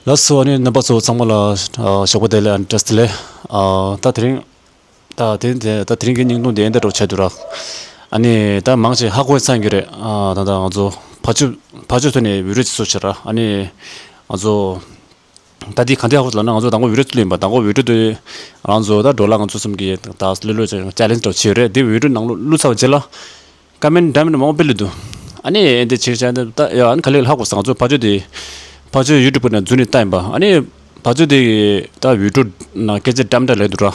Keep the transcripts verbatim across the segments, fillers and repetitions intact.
ལགས་སོ། ཨ་ནི་རྣམ་པ་ཚོ་ཚང་མ་ལ་ཨ་ཞོགས་པ་བདེ་ལེགས། ཨ་ནི་བཀྲ་ཤིས་བདེ་ལེགས། ཨ་ད་དེ་རིང་ད་དེ་དེ་ད་དེ་རིང་གི་བརྙན་ཐུང་དེ་ཨེ་འདྲ་འདྲ་བོ་ཆགས་འདུག་ར། ཨ་ནི་ད་མང་ཆེ་ཧ་གོ་ཚར་གྱི་རེད། ཨ་ད་ད་ང་ཚོ་ཕར་ཕྱོགས་ཕར་ཕྱོགས་ཐོག་ནས་བི་ཌི་ཡོ་ཅིག་བཟོས་བྱས་ར། ཨ་ནི་ང་ཚོ་ད་འདི་ག་འདྲ་ཧ་གོ་ལབ་ན། ང་ཚོ་དང་པོ་བི་ཌི་ཡོ་བླུགས་ཡིན་པ། དང་པོ་བི་ཌི་ཡོ་དེ་ང་ཚོ་ད་ཌོ་ལར་ང་ཚོ་གསུམ་གྱིས་ད་བླུགས་བླུགས་ཅེས་ཅེ་ལེན་ཇི་འདྲ་བོ་བྱས་ཡོད་རེད། དེ་བི་ཌི་ཡོ་ནང་ལོགས་བླུགས་ཚར་བ་རྗེས་ལ་ཀོ་མེན་ཊི་འདྲ་མི་འདྲ་མང་པོ་སྤེལ་ལེ་འདུག་ཨ་ནི་ཨེ་འདྲ་བྱས་བྱས་ད་ཡ་ཨ་ནི་ག་ལེ་ལ་ཧ་གོ་སོང་། ང་ཚོ་ཕར་ཕྱོགས་དེ་ཕར་ཕྱོགས་ཡུ་ཊུབ་ནས་འཛུལ་ནས་བལྟས་ཡིན་པ། ཨ་ནི་ཕར་ཕྱོགས་དེ་ད་བི་ཌི་ཡོ་ནང་སྐད་ཆ་འདྲ་མི་འདྲ་ལབ་འདུག་ར།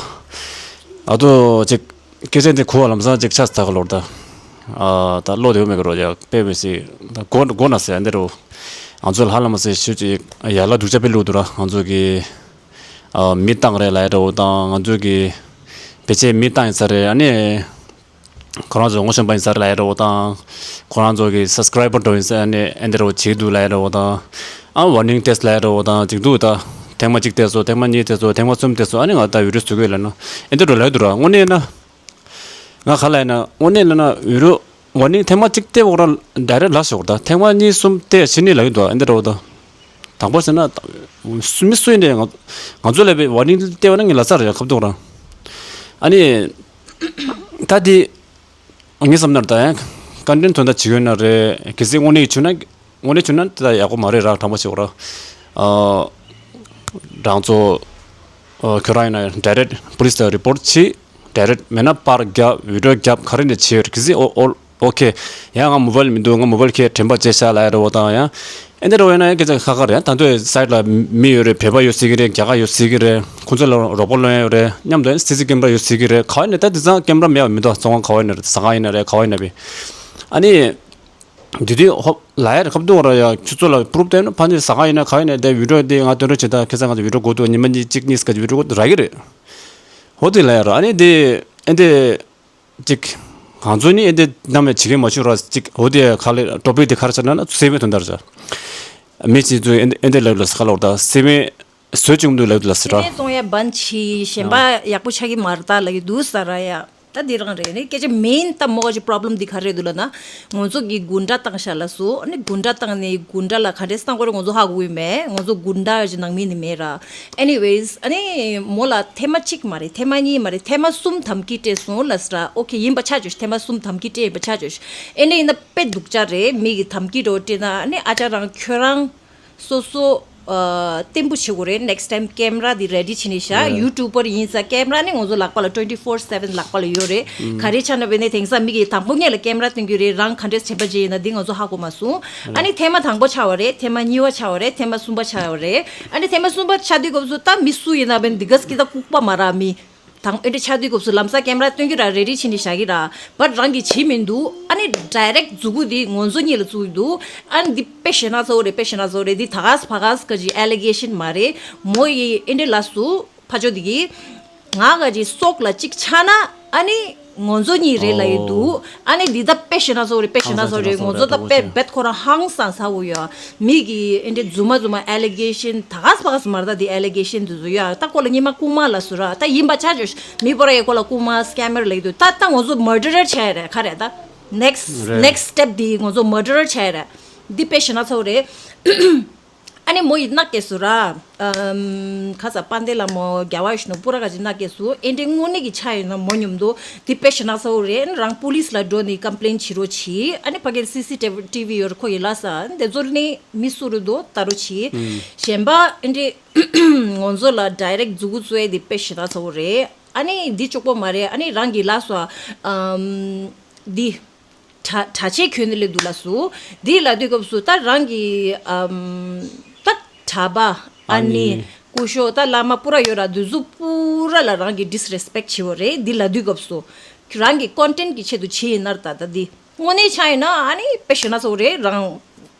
ཨ་ཏོ་ཅིག་སྐད་ཆ་འདི་གོ་བ་ལམ་སང་ཅིག་ཆགས་ཚར་ག་ལོར་ད། ཨ་ད་བློ་བདེ་བོ་མེད་ག་རོ། ཡ་དཔེ་མི་སྲིད་ད་གོ་གོ་ན་ཟེར་འདི་རོ། ང་ཚོ་ལ་ཧ་ལམ་སེ་ཤུ་ཅིག་ཡ་ལ་སྡུག་ཅག་དཔེ་བླུགས་འདུག་ར། ང་ཚོ་གི་ཨ་མི་བཏང་རེད་ལབ་ཡ་འདྲ་བོ་དང་། ང་ཚོ་གི་ཕལ་ཆེར་མི་བཏང་ཡིན་ས་རེད། ཨ་ནི་ཁོ་རང་ཚོ་ངོ་ཤེས་པ་ཡིན་ས་རེད་ལབ་ཡ་འདྲ་བོ་དང་། ཁོ་རང་ཚོ་གི་སབ་སི་ཀ་རའི་བར་འདྲ་བོ་ཡིན་ས། ཨ་ནི་ཨེ་འདྲ་བོ་བྱེད་འདུག་ལབ་ཡ་འདྲ་བོ་དང་། ཨ་ཝར་ནིང་ཊེ་སི་ཊི་ལབ་ཡ་འདྲ་བོ་དང་ཅིག་འདུག་ད་ཐེངས་མ་གཅིག་བལྟས་སོང་། ཐེངས་མ་གཉིས་བལྟས་སོང་། ཐེངས་མ་གསུམ་བལྟས་སོང་། ཨ་ནི་ང་ད་བི་ཌི་ཡོ་བཟོ་གི་ཡོད་ལབ་ན་ཨེ་འདྲ་འདྲ་བོ་ལབ་འདུག་ར། དངོས་གནས་ན། ང་ག་ལ་ཡིན་ན་དངོས་གནས་ལ་ན་བི་ཌི་ཡོ་ཝར་ནིང་ཐེངས་མ་གཅིག་བལྟས་འོག་ར་ཌའི་རེག་ཊི་ལབ་ཤོག་ད། ཐེངས་མ་གཉིས་གསུམ་བལྟས་ཕྱི་ནས་ལབ་ཡོད་དོ། ཨེ་འདྲ་འདྲ་བོ་ད། དང་པོ་ཟེར་ན་མི་སུ་ཡིན་ནའི་ང་ང་ཚོ་ལ་བའི་ཝར་ནིང་བལྟས་པ་ན་ངས་ལབ་ཚར་རེད་ཁ་བརྡ་ར། ཨ་ནི་ད་དེ་ངས་བསམ་ན་ད་ཡང་ཀོན་ཊེན་ཊི་དོན་དག་བྱེད་ཀྱི་ཡོད་ན་རེད། གལ་སྲིད་དངོས་གནས་བྱུང་ན་དངོས་གནས་བྱུང་ན་ད་ཡག་པོ་མ་རེད་ར། དྲང་པོ་བྱེད་དགོས་ར། ཨ་རང་ཚོ་ཨ་ཁྱོད་རང་ཡིན་ན་ཌའི་རེག་ཊི་པོ་ལི་སི་ལ་རི་པོར་ཊི་བྱེད། ཌའི་རེག་ཊི་མེད་ན་པར་རྒྱབ། བི་ཌི་ཡོ་རྒྱབ། ག་རེ་ནས་བྱེད་ཡོད་རེད། གལ་སྲིད་ཨོ་ཨོ་ཨོ་ཁེ། ཡང་ང་མོ་བལ་མི་འདུག་ང་མོ་བལ་ཁེ་དྲན་པ་བརྗེད་ཤག་ལབ་ཡ་འདྲ་བོ་དང་། ཡང་ཨེ་འདྲ་འདྲ་བོ་ཡིན་ན་ཡང་སྐད་ཆ་ཁག་ཁག་རེད། ད་དུང་སའིཊ་ལ་མི་ཡོད་རེད། བོད་པ་ཡོད་སྲིད་ཀྱི་རེད། རྒྱ་གར་ཡོད་སྲིད་ཀྱི་རེད། ཁོང་ཚོ་ལ་རོགས་པ་སློང་ཡ་ཡོད་རེད། མཉམ་དུ་སི་སི་ཀེམ་ར་ཡོད་སྲིད་ཀྱི་རེད། ག་བ་ཡིན་ན་ད་དེང་སང་ཀེམ་ར་མེད་པ་མི་འདུག་ཚོང་ཁང་ག་བ་ཡིན་ན་རེད། ཟ་ཁང་ཡིན་ན་རེད། ག་བ་ཡིན་ན་བི། ཨ་ནི་དེ་དུས་ཧོབ་ལབ་ཡ་རེད་ཁ་བརྡ་ར། ཡ་ཁྱོད་ཚོ་ལ་པུ་རུབ་བསྟན་ན་ཕ་ནི་ཟ་ཁང་ཡིན་ན་ག་བ་ཡིན་ན་དེ་བི་ཌི་ཡོ་དེ་ང་སྟོན་རོགས་བྱེད། ད་ཁ་སང་ང་ཚོ་བི་ཌི་ཡོ་འགོ་ཐུག་ཉི་མ་གཉིས་གཅིག་གཉིས་ཀ་བི་ཌི་ཡོ་འགོ་ཐུག་རག་གི་རེད། ཧོ་དེ་ལབ་ཡ་ར། ཨ་ནི་དེ་ཨེ་འདྲ། ཅིག་ང་ཚོ་ནི་ཨེ་འདྲ་ནམ་ཡང་བྱེད་མཁན་མ་བྱུང་ར། ཅིག་འོ་དེ་ག་ལེ་ཊོ་པིག་དེ་ག་རེ་ཆགས་ན་ན་སེ་མེ་དོན་དག་རེད། མི་ཅིག་ཚོས་ཨེ་འདྲ་ཨེ་འདྲ་ལབ་ལ་ས་ཁ་ལོར་ད་སེ་མེ་བཟོ་བཅུག་འདུག་ལབ་ལ་ཟེར་ར། སེ་མེ་བཙོང་ཡ་བན་ཆི་གཞན་པ་ཡག་པོ་ཆགས་ཀྱི་མ་རེད་ད་ལབ་ཀྱི་འདུག་ས་ར། ཡ་ད་འདི་རང་རེད། ནི་སྐད་ཆ་མེན་ད་མོ་ག་ཅིག་པོ་རོབ་ལེམ་འདི་ག་རེ་འདུག་ལབ་ན། ང་ཚོ་གི་དགུན་གྲ་བཏང་ཤག་ལབ་སོང་། ཨ་ནི་དགུན་གྲ་བཏང་ནས་དགུན་གྲ་ལ་ག་འདྲས་བཏང་དགོས་རེད་ང་ཚོ་ཧ་གོ་གི་མེད། ང་ཚོ་དགུན་གྲ་ཅིག་ནང་མི་ནི་མེད་ར། Anyways ཨ་ནི་མོ་ལ་ཐེངས་མ་གཅིག་མ་རེད། ཐེངས་མ་གཉིས་མ་རེད། ཐེངས་མ་གསུམ་དམ་གི་སྤྲད་སོང་ལབ་སོང་ར། ཨོ་ཁེ་ཡིན་པ་ཆ་བཅོས། ཐེངས་མ་གསུམ་དམ་གི་སྤྲད་ཡིན་པ་ཆ་བཅོས། ཨེ་འདྲ་ཡིན་ན་དཔེ་སྡུག་ཅག་རེད། མི་གི་དམ་གི་འདྲ་བོ་སྤྲད་ན་ཨ་ནི་ཨ་ཅག་རང་ཁྱོད་རང་སོ་སོ་ཨ་བརྟན་པོ་བྱེད་དགོས་རེད། Next time ཀེམ་ར་འདི་རེ་ཌི་བྱེད་ནས་བཞག་ཡུ་ཊུབ་པར་ཡིན་ཙང་ཀེམ་ར་ནི་ང་ཚོ་ལག་པ་ལ་twenty four seven ལག་པ་ལ་ཡོད་རེད། ག་རེ་ཆགས་ན་བས་ནས་དེང་སང་མི་གིས་དང་པོ་ངེད་ལ་ཀེམ་ར་སྟོན་གྱི་རེད། རང་ག་འདྲས་བྱས་པ་ཅིག་ཡིན་ན་འདི་ང་ཚོ་ཧ་གོ་མ་སོང་། ཨ་ནི་ཐེངས་མ་དང་པོ་ཆགས་པ་རེད། ཐེངས་མ་གཉིས་པ་ཆགས་པ་རེད། ཐེངས་མ་གསུམ་པ་ཆགས་པ་རེད། ཨ་ནི་ཐེངས་མ་གསུམ་པ་ཆགས་དུས་སྐབས་སུ་ད་མི་སུ་ཡིན་ན་བས་འདི་ག་སྐྱིད་ད་ལྐུགས་པ་མ་ར་མི། དང་ཨེ་འདྲ་ཆགས་དུས་སྐབས་སུ་ལམ་སང་ཀེམ་ར་སྟོན་གྱི་ར་རེ་ཌི་བྱེད་ནས་བཞག་གི་ར། བཊ་རང་གིས་བྱེད་མི་འདུག་ཨ་ནི་ཌའི་རེག་མཛུ་གུ་འདི་ང་ཚོ་གཉིས་ལ་བཙུགས་ཀྱི་འདུག་ཨ་ནི་འདི་དཔེ་ཞེ་ན་ཚ་བོ་རེད། དཔེ་ཞེ་ན་ཚ་བོ་རེད། འདི་ད་གས་ཕ་གས་ག་ཅིག་ཨེ་ལི་གེ་ཤན་མ་རེད། མོ་ཡིས་ཨེ་འདྲ་ལབ་སོང་། ཕ་ཇོ་འདི་གིས་ང་ག་ཅིག་སྲོག་ལ་ཅིག་ཆགས་ན་ཨ་ནི་ང་ཚོ་གཉིས་རེད་ལབ་ཡི་འདུག་ཨ་ནི་འདི་ད་དཔེ་ཞེ་ན་ཚ་བོ་རེད། དཔེ་ཞེ་ན་ཚ་བོ་རེད། ང་ཚོ་ད་དཔེ་རྦད་ཁོ་རང་ཧང་སང་ཚ་བོ་ཡོད། མི་གིས་ཨེ་འདྲ་རྫུན་མ་རྫུན་མ་ཨེ་ལི་གེ་ཤན་ད་གས་ཕ་གས་མ་རེད། ད་འདི་ཨེ་ལི་གེ་ཤན་འདི་ཚོ་ཡོད། ད་ཁོ་ལ་སྔོན་མ་རྐུན་མ་ལབ་སོང་ར། ད་ཡིན་པ་ཆ་བཅོས། མི་པོ་ར་ཡི་ཁོ་ལ་རྐུན་མ་སི་ཀེམ་མར་ལབ་ཀྱི་འདུག་ད་ད་ང་ཚོ་མར་ཌ་རར་ཆགས་ཡ་རེད། ག་རེ་ད་next next step འདི་ང་ཚོ་མར་ཌ་རར་ཆགས་ཡ་རེད། འདི་དཔེ་ཞེ་ན་ཚ་བོ་རེད། ཨ་ནི་མོ་ཡིས་མནའ་སྐྱེལ་སོང་ར། ཨམ། ཁ་ས་དཔལ་ལྡན་ལགས་མོ་རྒྱལ་བ་ཡིད་བཞིན་ནོར་བུ་ར་ག་ཅིག་མནའ་སྐྱེལ་སོང་། ཨེ་འདྲའི་དངོས་གནས་ཀྱི་ཆ་ཡོད་ན་མོ་སྙོམ་དུ་འདི་དཔེ་ཞེ་ན་ཚ་བོ་རེད། རང་པུ་ལིས་ལ་འགྲོ་ནས་ཀམ་པི་ལེན་བྱེད་རོགས་གྱིས། ཨ་ནི་ཕ་གིར་སི་སི་ཊི་ཝི་ཡོད་རེད། ཁོ་ཡིས་ལབ་ས་འདི་ཚོ་ནི་མི་སུ་རེད་འདུག་ལྟ་རོགས་གྱིས། གཞན་པ་ཨེ་འདྲའི་ང་ཚོ་ལ་ཌའི་རེག་མཛུ་གུ་བཙུགས་ཡས་འདི་དཔེ་ཞེ་ན་ཚ་བོ་རེད། ཨ་ནི་འདི་ལྕོགས་པོ་མ་རེད། ཨ་ནི་རང་གིས་ལབ་སོང་། ཨམ། འདི། གྲྭ་གྲྭ་ཆས་གྱོན་ནས་སླེབས་འདུག་ལབ་སོང་། འདི་ལབ་དུས་སྐབས་སུ་ད་རང་གི་ཨམ། ད་གྲྭ་པ་ཨ་ནི་སྐུ་ཞབས་ད་བླ་མ་པུ་ར་ཡོད་ར། འདི་ཚོ་པུ་ར་ལ་རང་གི་ཌིས་རེ་སི་པེག་བྱེད་པ་རེད། འདི་ལབ་དུས་སྐབས་སུ་རང་གི་ཀོན་ཊེན་གྱི་ཆེད་དུ་བྱས་ཡིན་ན་ད་ད་འདི་དངོས་གནས་ཆ་ཡིན་ན་ཨ་ནི་དཔེ་ཞེ་ན་ཚ་བོ་རེད། རང་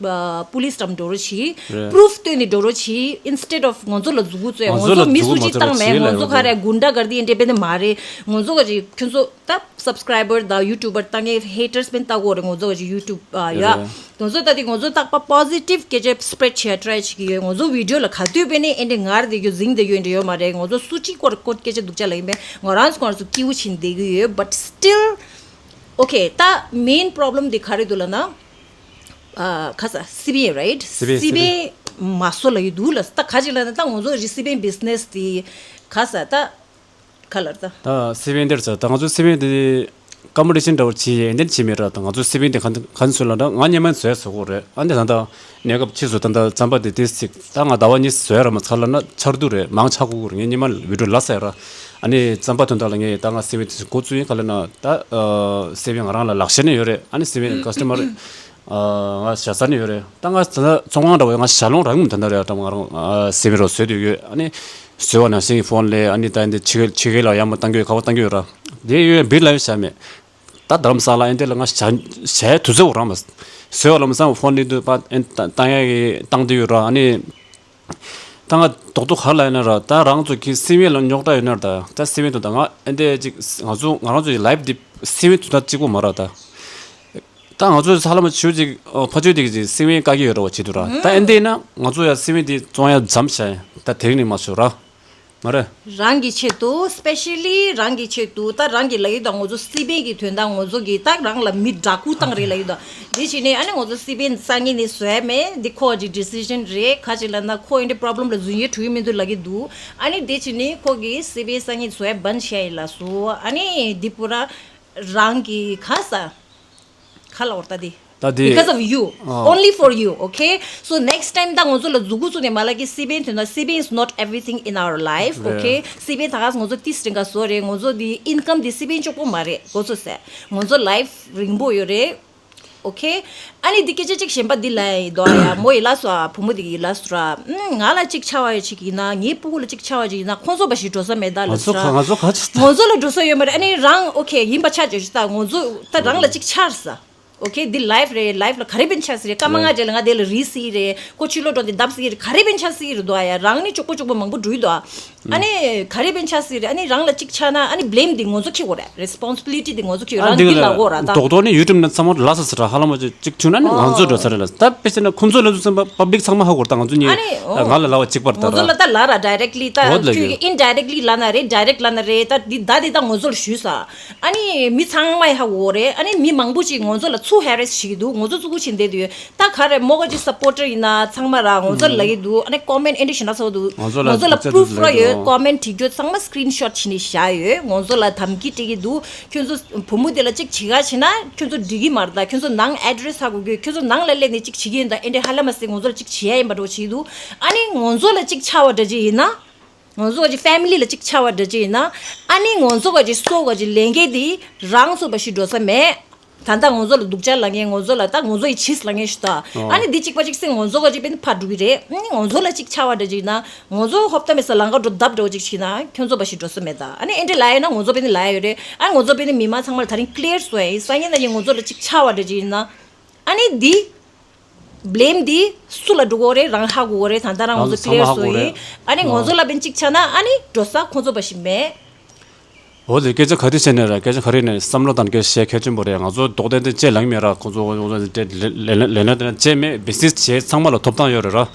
པུ་ལིས་འགྲམ་འགྲོ་རོགས་གྱིས། པུ་རུབ་སྟོན་ནས་འགྲོ་རོགས་གྱིས། Instead of ང་ཚོ་ལ་མཛུ་གུ་བཙུགས། ང་ཚོ་མི་སུ་གཅིག་བཏང་མེད། ང་ཚོ་ག་རེ་གུན་ཌ་གར་དི་འདྲ་དཔེ་དེ་མ་རེད། ང་ཚོ་ག་ཅིག་ཁྱོད་ཚོ་ད་སབ་སི་ཀ་རའི་བར་དང་ཡུ་ཊུབ་པར་ད་ངའི་ཧེ་ཊར་སི་མིན་ལྟ་གོ་རེད། ང་ཚོ་ག་ཅིག་ཡུ་ཊུབ་ཨ་ཡ། ང་ཚོ་ད་དེ་ང་ཚོ་རྟག་པར་པོ་སི་ཊིབ་སྐད་ཆ་སི་པི་རེཌ་བྱེད་ཡ་ཊ་རའི་བྱེད་ཀྱི་ཡོད། ང་ཚོ་བི་ཌི་ཡོ་ལ་ག་དུས་དཔེ་ནི་ཨེ་འདྲ་ངར་བསྡད་རྒྱུ་འཛིང་བསྡད་རྒྱུ་ཨེ་འདྲ་ཡོད་མ་རེད། ང་ཚོ་སུ་གཅིག་སྐོར་སྐོར་སྐད་ཆ་སྡུག་ཅག་ལབ་ཡིན་པས་ང་རང་ཚོ་ང་ཚོ་སྐྱིད་པོ་ཕྱིན་བསྡད་ཀྱི་ཡོད། But still okay ད་མེན་པོ་རོབ་ལེམ་དེ་ག་རེ་འདུག་ལབ་ན། ཨ་ཁ་ས་སི་བི་ཨེ་རའིཊ། སི་བི་ཨེ། སི་བི་ཨེ། མ་བཟོ་ལབ་ཀྱི་འདུག་ལ། ད་ག་ཅིག་ལབ་ན་ད་ང་ཚོ་རི་སི་པན་བི་ཛི་ནེ་སི་དེ་ག་ས་ད་ག་ལར་ད། ད་སི་པན་དེར་ཚ་ད་ང་ཚོ་སི་པན་དེ་ཀམ་པི་ཊི་ཤན་འདྲ་བོ་བྱེད་ཡས་འདི་བྱེད་མེད་ར། ད་ང་ཚོ་སི་པན་དེ་ག་ག་ཚོད་ལ་ད་ང་སྔོན་མ་བཟོས་བཟོ་གོ་རེད། ཨ་འདི་ད་ད་གནས་སྐབས་ཕྱིས་སུ་ད་ད་རྩམ་པ་དེ་ཏིས་ཅིག་ད་ང་ཟླ་བ་གཉིས་བཟོས་ར་མ་ཚར་ལ་ན་ཆར་དུ་རེད་མང་ཆགས་གོ་གོ་རེད། ངས་སྔོན་མ་བི་ཌི་ཡོ་ལ་ཟེར་ར། ཨ་ནི་རྩམ་པ་དོན་དག་ལ་ངས་ད་ང་སི་པན་དེ་འགོ་བཙུགས་ཡིན་ག་ལ་ན་ད་སི་པན་ང་རང་ལ་ལག་ཤེས་ནི་ཡོད་རེད། ཨ་ནི་སི་པན་ཀ་སི་ཊ་མར་ང་ཞྭ་ཟ་ནི་ཡོད་རེད། ད་ང་ད་ཚོང་ཁང་འདྲ་བོ་ང་ཞྭ་ལོང་རག་མི་ད་ད་རེད། ད་ང་རང་སི་པན་རོ་བཟོས་དུས་ཡོད། ཨ་ནི་བཟོས་པ་ནང་བཞིན་གྱི་ཕོན་ལས་ཨ་ནི་ད་འདི་ཕྱི་རྒྱལ་ཕྱི་རྒྱལ་ལ་ཡར་མར་བཏང་གི་ཡོད། ག་པར་བཏང་གི་ཡོད་ར། དེ་ཡོད་བིར་ལ་ཡོད་བྱ་མེད། ད་རྡ་རམ་ས་ལ་ཨེ་འདི་ལ་ང་ཞྭ་ཞྭའི་དུས་ཚོད་རང་མ་བཟོས་པ་ལ་མ་བསམ་ཕོན་ལི་དུ་པ་ཨེ་བཏང་ཡ་གི་བཏང་དུ་ཡོད་ར། ཨ་ནི་ད་ང་རྡོག་རྡོག་ག་ལ་ཡིན་ན་ར་ད་རང་ཚོ་གི་སི་པན་ལ་རྙོག་དྲ་ཡོད་ན་ར། ད་ད་སི་པན་དུ་ད་ང་ཨེ་འདི་ཅིག་ང་ཚོ་ང་རང་ཚོ་ཡི་ལའིབ་འདི་སི་པན་དུ་ད་གཅིག་པོ་མ་ར་ད། ད་ང་ཚོ་ས་ལ་མ་ཆུ་ཅིག་ཕ་ཆུ་དེ་གི་ཅིག་སི་པན་བཀག་གི་ཡོད་ར་བ་བྱེད་དུ་ར། ད་ཨེ་འདི་ཡིན་ན་ང་ཚོ་ཡ་སི་པན་འདི་བཙོང་ཡ་མཚམས་བཞག་ཡ་ད་དེ་རིང་ནས་མ་བཟོ་ར། མ་རེད། རང་གི་ཆེད་དུ་སི་པེ་ཤ་ལི་རང་གི་ཆེད་དུ་ད་རང་གི་ལ་ཡི་དང་ང་ཚོ་སི་པན་གྱི་དོན་དག་ང་ཚོ་གི་ད་རང་ལ་མི་དྲག་པོ་བཏང་རེད་ལ་ཡི་དང་། དེ་བྱས་ནས་ཨ་ནི་ང་ཚོ་སི་པན་སང་ཉིན་ནས་བཟོས་མེད་འདི་ཁོ་གི་ཌི་སི་ཤན་རེད། ག་ཅིག་ལབ་ན་ཁོ་ཨེ་འདྲ་པོ་རོ་བྷི་ལེམ་ལ་འཛུལ་ཡས་འགྲོ་གི་མི་འདུག་ལབ་ཀྱི་འདུག་ཨ་ནི་དེ་བྱས་ནས་ཁོ་གི་སི་པན་སང་ཉིན་བཟོས་བན་བྱས་ཡིན་ལ་སོ། ཨ་ནི་འདི་པུ་ར་རང་གི་ག་ས། ཁ་ལ་འོར་ད་དེ། ད་དེ། Because of you. ཨ། Only for you, okay? So next time ད་ང་ཚོ་ལ་མཛུ་གུ་བཙུགས་ནས་མ་ལབ་ཀྱི། སི་པན་དོན་དག་སི་པན་is not everything in our life, རེད། Okay? སི་པན་ད་ག་ང་ཚོ་ཏིས་རིང་ག་བཟོ་རེད། ང་ཚོ་དེ་ཨིན་ཀམ་དེ་སི་པན་གཅིག་པོ་མ་རེད། གོ་ཚོད་ཟེར། ང་ཚོ་ལའིཕ་རིང་པོ་ཡོད་རེད། Okay? ཨ་ནི་འདི་སྐད་ཆ་གཅིག་གཞན་པ་འདི་ལ་ཡི་དོ་ཡ་མོ་ཡི་ལ་སོ་ཨ་བུ་མོ་འདི་གི་ལ་སོ་ར། ཨུམ་ང་ལ་གཅིག་ཆ་བ་ཡི་ཅིག་ཡིན་ན་ངའི་སྤུ་གུ་ལ་གཅིག་ཆ་བ་ཅིག་ཡིན་ན་ཁོང་ཚོ་བ་ཞིག་འགྲོ་ས་མེད་ད་ང་ལ་ཚོ་སོ་ཨ། ང་ཚོ་ག་ཅི་ད། ང་ཚོ་ལ་འགྲོ་ས་ཡོད་མ་རེད། ཨ་ནི་རང་okay ཡིན་པ་ཆ་བྱོས་ཤི་ད་ང་ཚོ་ད་རང་ལ་གཅིག་ཆར་ས། Okay འདི་ལའིཕ་རེད། ལའིཕ་ལ་ག་རེ་བན་ཆ་སི་རེད། སྐར་མ་ལ་ལྔ་རྗེས་ལ་ང་དེ་ལ་རིས་སི་རེད། ཁོ་ཕྱི་ལོགས་འགྲོ་དེ་བརྡབ་སི་རེད། ག་རེ་བན་ཆ་སི་རེད་དོ་ཡ། རང་ནི་གཅོག་པོ་གཅོག་པོ་མང་པོ་འགྲོ་ཡི་དོ། ཨ་ནི་ག་རེ་བན་ཆ་སི་རེད། ཨ་ནི་རང་ལ་གཅིག་ཆ་ན་ཨ་ནི་བི་ལེམ་འདི་ང་ཚོ་ཁྱེར་དགོས་རེད། རེ་སི་པོན་སི་བི་ལི་ཊི་འདི་ང་ཚོ་ཁྱེར་རང་འདི་ལ་དགོས་ར་ད། རྡོག་རྡོག་ནི་ཡུ་ཊུབ་ནང་ཚང་མ་ལ་ས་ས་ར་ཧ་ལམ་ཅིག་བྱུང་ན་ནི་ང་ཚོ་འགྲོ་ས་རེད་ལ། ད་དཔེ་བྱས་ན་ཁོང་ཚོ་ལ་ཚོ་ཚང་མ་པབ་ལིག་ཚང་མ་ཧ་གོ་ར་ད། ང་ཚོ་གཉིས་ཨ་ནི་ང་ལ་ལ་བ་གཅིག་པར་ད་ང་ཚོ་ལ་ད་ལ་ར་ཌའི་རེག་ལི་ད་ཁྱོད་ཀྱི་ཨིན་ཌའི་རེག་ལི་ལ་ན་རེད། ཌའི་རེག་ལ་ན་རེད། ད་འདི་ད་འདི་ད་ང་ཚོ་ལ་ཞུས་ས། ཨ་ནི་མི་ཚང་མ་ཧ་གོ་རེད། ཨ་ནི་མི་མང་པོ་ཅིག་ང་ཚོ་ལ་ཚུར་ཧེ་རེ་སི་བྱེད་ཀྱི་འདུག་ང་ཚོ་ཚུར་ཁུ་ཕྱིན་བསྡད་དུས་ད་ག་རེ་མོ་ག་ཅིག་སབ་པོར་ཊར་ཡིན་ན་ཚང་མ་ར་ང་ཚོ་ལ་ལབ་ཀྱི་འདུག་ཨ་ནི་ཀོ་མེན་ཊི་ཨེ་འདྲ་ཞིག་ན་ཚོགས་འདུག་ང་ཚོ་ལ་ང་ཚོ་ལ་ཐུགས་རྗེ་པུ་རུཕ་ཆེ་ར་ཡོད། ལབ་ཀྱི་འདུག་ཀོ་མེན་ཊི་བྲིས་རྒྱུ་ཚང་མ་སི་ཀི་རིན་ཤོ་ཊི་བྱས་ནས་བཞག་ཡོད། ང་ཚོ་ལ་དམ་གི་སྤྲད་ཀྱི་འདུག་ཁྱོད་ཚོ་བུ་མོ་དེ་ལ་ཅིག་བྱེད་ག་བྱེད་ན་ཁྱོད་ཚོ་འགྲིག་གི་མ་རེད། ད་ཁྱོད་ཚོ་ནང་ཨེ་ཌི་རེ་སི་ཧ་གོ་གི་ཁྱོད་ཚོ་ནང་ལ་སླེབས་ནས་ཅིག་བྱེད་ཀྱི་ཡིན། ད་ཨེ་འདྲ་ཧ་ལམ་མ་སི་ང་ཚོ་ལ་ཅིག་བྱེད་ཡ་ཡིན་པ་འགྲོ་བྱེད་འདུག་ཨ་ནི་ང་ཚོ་ལ་ཅིག་ཆ་བ་འདྲ་ཅིག་ཡིན་ན། ང་ཚོ་ག་ཅིག་ཕེ་མི་ལི་ལ་ཅིག་ཆ་བ་འདྲ་ཅིག་ཡིན་ན། ཨ་ནི་ང་ཚོ་ག་ཅིག་སོ་ག་ཅིག་ལས་འགན་དེ་རང་ཚོ་བ་ཞིག་འགྲོ་ས་མེད། ད་ལྟ་ང་ཚོ་ལ་སྡུག་ཅག་ལབ་མཁན། ང་ཚོ་ལ་ད་ང་ཚོ་ཡི་ཕྱིས་ལབ་མཁན་ཞིག་ད། ཨོ། ཨ་ནི་འདི་གཅིག་པ་གཅིག་སེ་ང་ཚོ་ག་ཅིག་པེན་ཕར་འགྲོ་གི་རེད། ཨ་ནི་ང་ཚོ་ལ་ཅིག་ཆ་བ་འདྲ་ཅིག་ཡིན་ན། ང་ཚོ་ཧོབ་ཏ་མེད་ས་ལང་ཀ་འགྲོ་བརྡབ་འདྲ་བོ་ཅིག་བྱས་ན་ཁྱོད་ཚོ་བ་ཞིག་འགྲོ་ས་མེད་ད། ཨ་ནི་ཨེ་འདྲ་ལབ་ཡོད་ན་ང་ཚོ་པེན་ལབ་ཡོད་རེད། ཨ་ནི་ང་ཚོ་པེན་མི་མང་ཚང་མ་ལ་ད་རིང་ཀི་ལི་ཡར་བཟོ་ཡ་ཡིན། སང་ཉིན་གནངས་ཉིན་ང་ཚོ་ལ་ཅིག་ཆ་བ་འདྲ་ཅིག་ཡིན་ན། ཨ་ནི་འདི། བི་ལེམ་འདི་སུ་ལ་འགྲོ་གི་རེད། རང་ཧ་གོ་གི་རེད། ད་ལྟ་རང་ང་ཚོ་ཀི་ལི་ཡར་བཟོ་ཡིན། ཨ་ནི་ང་ཚོ་ལ་པེན་གཅིག་ཆ་ན་ཨ་ནི་འགྲོ་ས་ཁོང་ཚོ་བ་ཞིག་མེད། འོ་དེ་སྐད་ཆ་ག་དུས་བཤད་ནས་ར། སྐད་ཆ་ག་རེ་ནས་བསམ་བློ་བཏང་སྐད་ཆ་བཤད་གལ་ཆེན་པོ་རེད། ང་ཚོ་རྡོག་རྡོག་དེ་ལྕེ་ལངས་མེད་ར། ཁོང་ཚོ་ལས་ལས་ལས་ལས་ན་དེ་ན་ལྕེ་མེད། བི་ཛི་ནེ་སི་བྱེད་ཚང་མ་ལ་ཐོབ་ཐང་ཡོད་རེད་ར།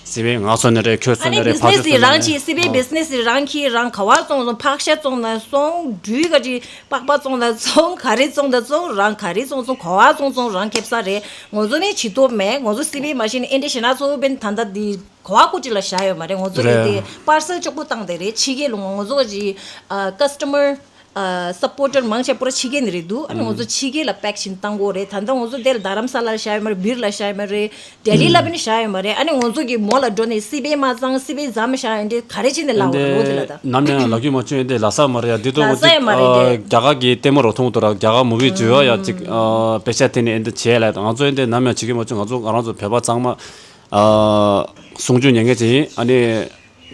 སི་པན་ང་བཟོ་ནི་རེད། ཁྱོད་ཨ་བཟོ་ནི་ནི་རེད། བི་ཛི་ནེ་སི་ཕར་ཚུར་རང་བྱེད། སི་པན་བི་ཛི་ནེ་སི་རང་གིས་རང་ག་བ་བཙོང་བཙོང་། ཕག་ཤ་བཙོང་ན་བཙོང་། འབྲུ་ག་ཅིག་པགས་པ་བཙོང་ན་བཙོང་། ག་རེ་བཙོང་ན་བཙོང་། རང་ག་རེ་བཙོང་བཙོང་། ག་བ་བཙོང་བཙོང་རང་ཁེབ་ས་རེད། ང་ཚོ་ནི་བྱེད་ཐོབ་མེད། ང་ཚོ་སི་པན་མ་ཤེས་ནི་ཨེ་འདྲ་ཞེ་ན་ཚོ་བན་ད་ལྟ་འདི་ག་བ་ཀུ་ཅི་ལ་བཞག་ཡོད་མ་རེད། ང་ཚོ་རེད་རེད། དེ་པར་སལ་གཅིག་པོ་བཏང་དེ་རེད། ཕྱི་རྒྱལ་ལ་ང་ཚོ་ག་ཅིག་ཨ་ཀ་སི་ཊ་མར་ཨ་སབ་པོར་ཊར་མང་ཆེ་བ་པུ་ར་ཕྱི་རྒྱལ་ནས་རེད་འདུག་ཨ་ནི་ང་ཚོ་ཕྱི་རྒྱལ་ལ་པེག་བྱས་ནས་བཏང་དགོས་རེད། ད་ལྟ་ང་ཚོ་དེ་ལ་རྡ་རམ་ས་ལ་ལ་བཞག་ཡོད་མ་རེད། བིར་ལ་བཞག་ཡོད་མ་རེད། ལྡི་ལི་ལ་བན་བཞག་ཡོད་མ་རེད། ཨ་ནི་ང་ཚོ་གི་མོ་ལ་འགྲོ་ནས་སི་པན་མ་བཙོང་། སི་པན་ཟ་མ་བཞག་ཡོད་འདི་ག་རེ་བྱས་ནས་ལ་འོ་ར་ལོ་དེ་ལ་ད། ནམ་ཡང་ལབ་རྒྱུ་མ་བྱུང་། ཡིན་དེ་ལ་ས་མ་རེད་ཡ། འདི་ལ་ཏོ་ས་ཡ་མ་རེད་དེ། རྒྱ་གར་གི་ལྟད་མོ་རོ་མཐོང་ཐུབ་ར། རྒྱ་གར་མུ་བི་བརྗོད་ཡ་ཅིག་དཔེ་ཆ་དེ་ནས་ཡིན་དེ་བྱས་ལ། ང་ཚོ་ཡིན་དེ་ནམ་ཡང་བྱེད་ཀྱི་མ་བྱུང་། ང་ཚོ་ང་རང་ཚོ་བོད་པ་ཚང་མ་ཨ་གསུང་ཆོས་ཉན་མཁན་ཅིག་ཡིན། ཨ་ནི་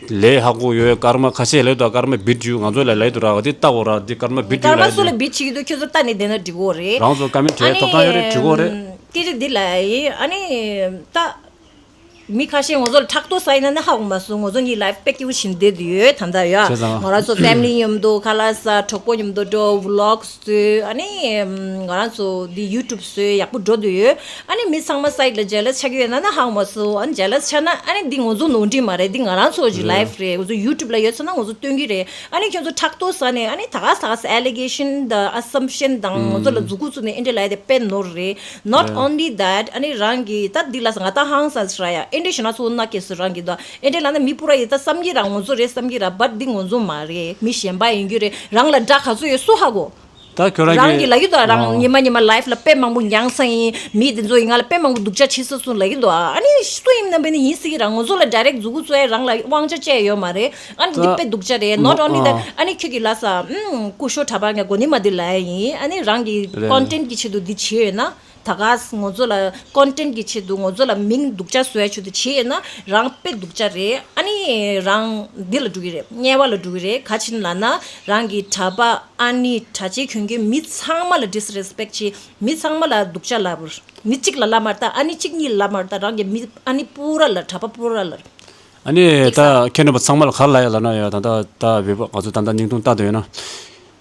ལས་ཧ་གོ་ཡོད། སྐར་མ་ཁ་ཤས་ལས་དང་སྐར་མ་བིད་རྒྱུ་ང་ཚོ་ལ་ལས་དུ་ར། འདི་ལྟ་གོ་ར། འདི་སྐར་མ་བིད་རྒྱུ་སྐར་མ་ལ་སུ་ལ་བིད་བྱེད་ཀྱི་འདུག་ཁྱོད་ཚོ་ལྟ་ནས་བསྡད་ན་འགྲིག་གོ་རེད། རང་ཚོ་ཀ་མེན་ཊི་ཨ་བྲིས་ནི་ཐོབ་ཐང་ཡོད་རེད། འགྲིག་གོ་རེད། སྐད་ཆ་འདི་ལ་ཡིན། ཨ་ནི་ད་མི་ཁ་ཤས་ང་ཚོ་ལ་ཕྲག་དོག་ས་ཡིན་ན་ནི་ཧ་གོ་མ་སོང་། ང་ཚོ་གཉིས་ལའིབ་དཔེ་སྐྱིད་པོ་བྱེད་བསྡད་དུ་ཡོད་ད་ལྟ་ཡ། བྱས་ཙང་ང་རང་ཚོ་ཕེ་མི་ལི་མཉམ་དུ་ཁ་ལག་ཟ། གྲོགས་པོ་མཉམ་དུ་འགྲོ། བི་ལོག་བཟོས། ཨ་ནི་ང་རང་ཚོ་འདི་ཡུ་ཊུབ་བཟོས་ཡག་པོ་འགྲོ་འདོད་ཡོད། ཨ་ནི་མི་ཚང་མ་སའིཌ་ལ་ཇེ་ལེ་སི་ཆགས་ཀྱི་ཡོད་ན་ན་ཧ་གོ་མ་སོང་། ཨ་ནི་ཇེ་ལེ་སི་ཆགས་ན་ཨ་ནི་འདི་ང་ཚོ་ནོར་འཁྲུལ་མ་རེད། འདི་ང་རང་ཚོ་གི་རེད། ལའིབ་རེད། ང་ཚོ་ཡུ་ཊུབ་ལ་ཡོད་ཚོད་ན་ང་ཚོ་སྟོན་གྱི་རེད། ཨ་ནི་ཁྱོད་ཚོ་ཕྲག་དོག་ཟ་ནས་ཨ་ནི་ད་ག་ས་ག་ས་ཨེ་ལི་གེ་ཤན་དང་ཨ་སམ་ཤན་དང་ང་ཚོ་ལ་མཛུབ་གུ་བཙུགས་ནས་ཨེ་འདྲ་ལབ་དེ་དཔེ་ནོར་རེད། Not only that, ཨ་ནི་རང་གི་ད་འདི་ལ་ས་ང་ད་ཧང་སང་ས་ར་ཡ། ཨེ་འདྲས་ཞུ་ན་ཚོ་ན་སྐྱེས་སུ་རང་གི་དོ་ཨེ་འདྲས་ལ་ན་མི་པུ་ར་ཡི་ད་བསམ་གྱི་ར་ངོ་ཚོ་རེད་བསམ་གྱི་ར་བར་འདི་ངོ་ཚོ་མ་རེད། མི་གཞན་པ་ཡིན་རྒྱུ་རེད། རང་ལ་དགྲ་ག་ཚོད་ཡོད་སུ་ཧ་གོ། ད་ཁྱོད་རང་རང་གི་གི་ལ་གི་དོ་རང་ཨོ་ཉི་མ་ཉི་མ་life་ལ་དཔེ་མང་པོ་མྱངས་ས་ཡིན། མི་དེ་ཚོ་ཡིན་ང་ལ་དཔེ་མང་པོ་སྡུག་ཅག་བྱེད་ས་སུ་ལ་གི་དོ་ཨ་ནི་སུ་ཡིན་ན་བས་ནི་ཡིན་སྲིད་ཀྱི་ར་ངོ་ཚོ་ལ་direct་མཛུ་གུ་བཙུགས་ཡ་རང་ལ་དབང་ཆ་བཅས་ཡོད་མ་རེད། ཨ་ནི་འདི་ད་དཔེ་སྡུག་ཅག་རེད། not only that་ཨ་ནི་ཁྱོད་ཀྱི་ལ་ས་ཀུ་ཤོ་གྲྭ་པ་ངས་གོ་ནི་མ་འདི་ལ་ཡིན། ཨ་ནི་རང་གི་རེད་content་གི་ཆེད་དུ་འདི་བྱེད་ཡོད་ན། ད་ག་ས་ངོ་ཚོ་ལ་content་གི་ཆེད་དུ་ངོ་ཚོ་ལ་མིང་སྡུག་ཅག་བཟོ་ཡ་ཆེད་དུ་བྱེད་ཡོད་ན་རང་དཔེ་སྡུག་ཅག་རེད། ཨ་ནི་རང་འདི་ལ་འགྲོ་གི་རེད། དམྱལ་བ་ལ་འགྲོ་གི་རེད། ག་ཅི་ལ་ན་རང་གི་གྲྭ་པ་ཨ་ནི་གྲྭ་ཆས་གྱོན་གྱོན་མི་ཚང་མ་ལ་disrespect་བྱེད། མི་ཚང་མ་ལ་སྡུག་ཅག་ལབ། མི་གཅིག་ལ་ལབ་མ་རེད། ད་ཨ་ནི་གཅིག་གཉིས་ལ་ལབ་མ་རེད། ད་རང་གི་མི་ཨ་ནི་པུ་ར་ལ་གྲྭ་པ་པུ་ར་ལ། ཨ་ནི་ད་ཁྱེད་རྣམ་པ་ཚང་མ་ལ་ག་ལ་ཡ་ལ་ན་ཡ་ད་ད་ད་བེ་བ་ང་ཚོ་ད་ད་ཉིང་ཐུང་ལྟ་དུ་ཡོད་ན།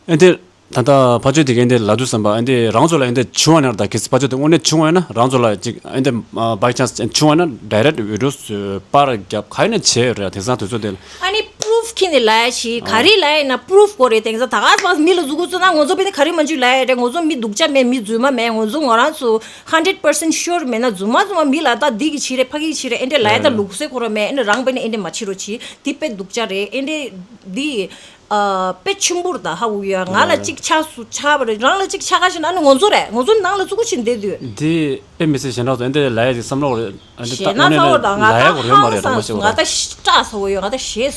ཨེ་འདི། ད་ལྟ་ཕ་ཆོས་དེ་ག་ཨེ་འདི་ལ་དུས་བསམ་པ་ཨེ་འདི་རང་ཚོ་ལ་ཨེ་འདི་བྱུང་བ་ན་ད་གལ་སྲིད་ཕ་ཆོས་དེ་དངོས་གནས་བྱུང་བ་ན་རང་ཚོ་ལ་ཅིག་ཨེ་འདི་by chance་བྱུང་བ་ན་direct་video་པར་རྒྱབ་ག་ཡིན་ན་བྱས་ཡོད་རེད། དེང་སང་དུས་ཚོད་དེ་ལ། ཨ་ནི་proof་ཁྱེར་ནས་ལབ་ཡ་ཞིག་ག་རེ་ལབ་ཡ་ཡིན་ན་proof་དགོས་རེད། དེང་སང་ད་ག་སྤངས་མི་ལ་མཛུ་གུ་བཙུགས་ན་ང་ཚོ་བས་ནི་ག་རེ་མ་འཇུས་ལབ་ཡ་རེད། ང་ཚོ་མི་སྡུག་ཅག་མེད། མི་རྫུན་མ་མེད། ང་ཚོ་ང་རང་ཚོ་hundred percent sure་མེད་ན་རྫུན་མ་རྫུན་མ་མི་ལ་ད་འདི་གི་བྱེད་རེད། ཕ་གི་བྱེད་རེད། ཨེ་འདྲས་ལབ་ཡ་ད་ལུགས་སྲོལ་ཁོ་རང་མེད། ཨེ་འདྲས་རང་བས་ནི་ཨེ་འདྲས་མ་བྱེད་རོགས་བྱེད། འདི་དཔེ་སྡུག་ཅག་རེད། ཨེ་འདྲས་འདི། ཨ། དཔེ་ཆེན་པོར་ད་ཧ་གོ་ཡ། ང་ལ་གཅིག་ཆགས་སུ་ཆགས་པ་རེད། རང་ལ་གཅིག་ཆགས་ཁ་ཞིག་ན་ནི་ངོ་ཚོ་རེད། ངོ་ཚོ་ནང་ལ་བཙུགས་ཕྱིན་བསྡད་དུས། འདི་དཔེ་མི་སྲིད་ཞེ་དྲག་ཚོ་ཨེ་འདྲས་ལབ་ཡ་ཅིག་བསམ་བློ་རེད། ཨ་འདི་ཞེ་ད་ན་དངོས་གནས་ཚ་བོ་ད་ང་ལབ་ཡ་ད་གོ་རེད་མ་ཧང་རེད་རོ་མ་སངས་ཤེས་སོང་། ང་ད་སྐྲག་ཚ་བོ་ཡོད། ང་ད་ཞེས།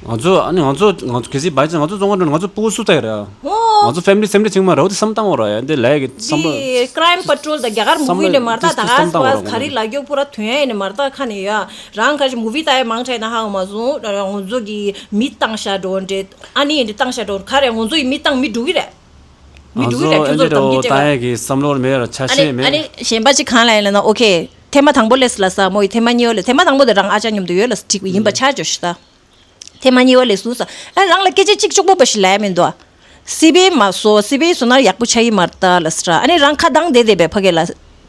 ང་ཚོ་ཨ་ནི་ང་ཚོ་ང་ཚོ་གལ་སྲིད་བའི་ཅན་ང་ཚོ་ཙོང་ཁ་འགྲོ་ན་ང་ཚོ་སྤུ་གུ་སུ་ལྟ་ཡི་རེད། ཨོ། ང་ཚོ་family་སེམས་ཁྲལ་ཆེན་མ་རེད། འོ་དེ་བསམ་བཏང་བ་རེད། ཨ་འདི་ལབ་ཡ་གི་བསམ་བློ། Crime Patrol་ད་རྒྱ་གར་movie་ནས་མར་ད་ད་ག་སྤ་ག་རེ་ལབ་ཡ་གྱོག་པོ་ར་ཐོན་ཡ་ནས་མར་ད་ཁ་ནས་ཡ། རང་ཁ་ཅིག་movie་ལྟ་ཡ་མང་དྲགས་ན་ཧ་གོ་མ་སོང་། ང་ཚོ་གི་མི་བཏང་ཤ་འགྲོ་འདྲེ། ཨ་ནི་འདི་བཏང་ཤ་འགྲོ་ག་རེ་ང་ཚོ་ཡི་མི་བཏང་མི་འགྲོ་གི་རེད། མི་ང་འགྲོ་གི་ཚོ་རེད། ཨེ་ཁྱོད་ཚོ་འདྲ་འདམ་འོ་གྱི་བཏང་ཡ་གི་བསམ་བློ་མེད་ར་ཆ་ཨ་ནི་ཤེས་མེད། ཨ་ནི་གཞན་པ་ཅིག་གང་ལ་ཡིན་ལ་ན་ཨོ་ཁེ། ཐེངས་མ་དང་པོ་ལས་ལ་ས་མོ་ཡི་ཐེངས་མ་གཉིས་པ་ལས། ཐེངས་མ་དང་པོ་དེ་རང་ཨ་ཅག་མཉམ་དུ་ཡོད་ལ་ཅིག་ཡིན་པ་ཆ་འཇོག་ཤི་ད། ཐེངས་མ་གཉིས་པ་ལས་སུ་ས། ཨ་རང་ལ་སྐད་ཆ་གཅིག་གཅོག་པོ་པ་ཞིག་ལབ་ཡ་མི་འདུག་ཨ། སི་བི་ཨའི་མ་སོ་སི་བི་ཨའི་སོ་ན་ཡག་པོ་ཆགས་ཡི་མ་རེད་ད་ལ་སི་ར། ཨ་ནི་རང་ཁ་གདངས་བསྡད་བསྡད་པའི་ཕ་གི་ལ།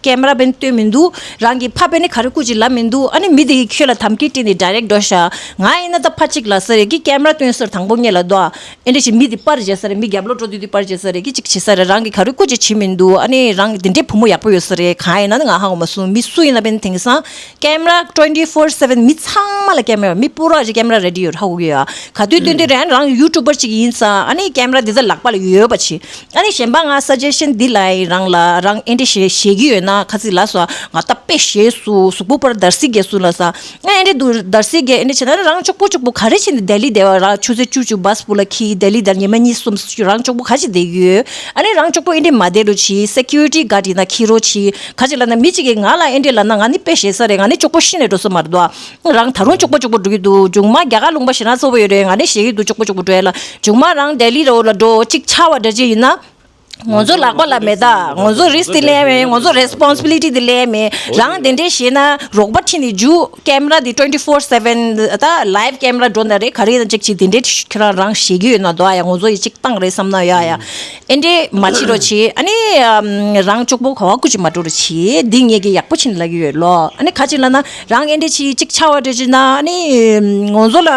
ཀེམ་ར་བན་སྟོན་མི་འདུག་རང་གི་ཕ་བན་ནི་ག་རེ་སྐུ་ཅིག་ལབ་མི་འདུག་ཨ་ནི་མི་དེ་གི་ཁྱོད་ལ་དམ་གི་སྤྲད་ནས་direct་འགྲོ་ཤག་ང་ཡིན་ན་ད་ཕ་གཅིག་ལ་ས་རེད་གི་ཀེམ་ར་སྟོན་སར་དང་པོ་ངེད་ལ་འདུག་ཨ། ཨེ་འདྲ་ཞིག་མི་དེ་པར་བྱེད་ས་རེད། མི་རྒྱབ་ལོག་འགྲོ་དུས་དེ་པར་བྱེད་ས་རེད་གི་གཅིག་བྱེད་ས་རེད། རང་གི་ག་རེ་སྐུ་ཅིག་བྱེད་མི་འདུག་ཨ་ནི་རང་གི་དེ་འདྲའི་བུ་མོ་ཡག་པོ་ཡོད་ས་རེད། གང་ཡིན་ན་ནི་ང་ཧ་གོ་མ་སོང་། མི་སུ་ཡིན་ན་བན་དེང་སང་། ཀེམ་ར་twenty four seven མི་ཚང་མ་ལ་ཀེམ་ར་ཡོད། མི་པུ་ར་ཅིག་ཀེམ་ར་ready་ཡོད་ཧ་གོ་གི་ཡོད། ག་དུས་སྟོན་དུས་རན་རང་YouTuber་ཅིག་ཡིན་ཙང་ཨ་ནི་ཀེམ་ར་འདི་ཚོ་ལག་པ་ལ་ཡོད་པ་ཆེ། ཨ་ནི་གཞན་པ་ང་suggestion་འདི་ལ་ཡིན་རང་ལ་རང་ཨེ་འདྲ་ཞེས་ཞེས་ཀྱི་ཡོད་ན་ཁ་ཚིག་ལ་སོ་ང་ད་དཔེ་ཞེས་སུ་གཟུགས་པོ་པར་དར་སིག་གེ་སུ་ལ་ས་ང་ཨེ་འདྲ་འདུག་དར་སིག་གེ་ཨེ་འདྲ་བྱས་ན་རང་གཅོག་པོ་གཅོག་པོ་ག་རེ་བྱས་ནས་ལྡི་ལི་བསྡད་པ་རང་ཆུ་ཚོད་བཅུ་བཅུ་བྷ་སི་པུ་ལ་ཁྱི་ལྡི་ལི་དར་ཉི་མ་གཉིས་གསུམ་རང་གཅོག་པོ་ག་ཅིག་བསྡད་ཡོད། ཨ་ནི་རང་གཅོག་པོ་ཨེ་འདྲ་མ་བསྡད་རོ་ཆི་security guard་ཡིན་ན་ཁྱི་རོ་ཆི། ག་ཅིག་ལབ་ན་མི་གཅིག་གིས་ང་ལ་ཨེ་འདྲས་ལབ་ན་ང་ནི་དཔེ་ཞེ་ས་རེད། ང་ནི་གཅོག་པོ་ཤི་ནས་འགྲོ་ས་མ་རེད་དོ། རང་ད་རུང་གཅོག་པོ་གཅོག་པོ་འགྲོ་གི་འདུག་མཇུག་མ་རྒྱ་གར་ལུང་པ་ཞེ་ན་ཚོ་བོ་ཡོད་རེད། ང་ནི་ཞེ་གི་འདུག་གཅོག་པོ་གཅོག་པོ་འགྲོ་ཡ་ལ་མཇུག་མ་རང་ལྡི་ལི་རོ་ལ་འགྲོ་གཅིག་ཆ་བ་འདྲ་ཅིག་ཡིན་ན། ང་ཚོ་ལག་པ་ལ་མེད་ད། ང་ཚོ་risk་དེ་ལེན་མེད། ང་ཚོ་responsibility་དེ་ལེན་མེད། རང་དེ་འདྲས་བྱས་ན་རོགས་པ་ཁྲིད་ནས་རྒྱུ་camera་དེ་twenty four seven་ད་live camera་འགྲོ་ན་རེད། ག་རེ་ཡིན་ན་གཅིག་བྱས་དེ་འདྲས་ཁྱེད་རང་རང་ཞེ་གི་ཡོད་ན་དོ་ཡ། ང་ཚོ་ཡི་གཅིག་བཏང་རེད་བསམ་ན་ཡ་ཡ། ཨེ་འདྲས་མ་བྱེད་རོགས་བྱེད། ཨ་ནི་ཨམ། རང་གཅོག་པོ་ག་བ་སྐུ་ཅིག་མ་འགྲོ་རོགས་བྱེད། འདི་ངེད་ཀྱི་ཡག་པོ་ཕྱིན་ལབ་ཀྱི་ཡོད་ལོ། ཨ་ནི་ག་ཅིག་ལབ་ན་རང་ཨེ་འདྲས་བྱེད་གཅིག་ཆ་བ་འདྲ་བྱེད་ན་ཨ་ནི་ང་ཚོ་ལ་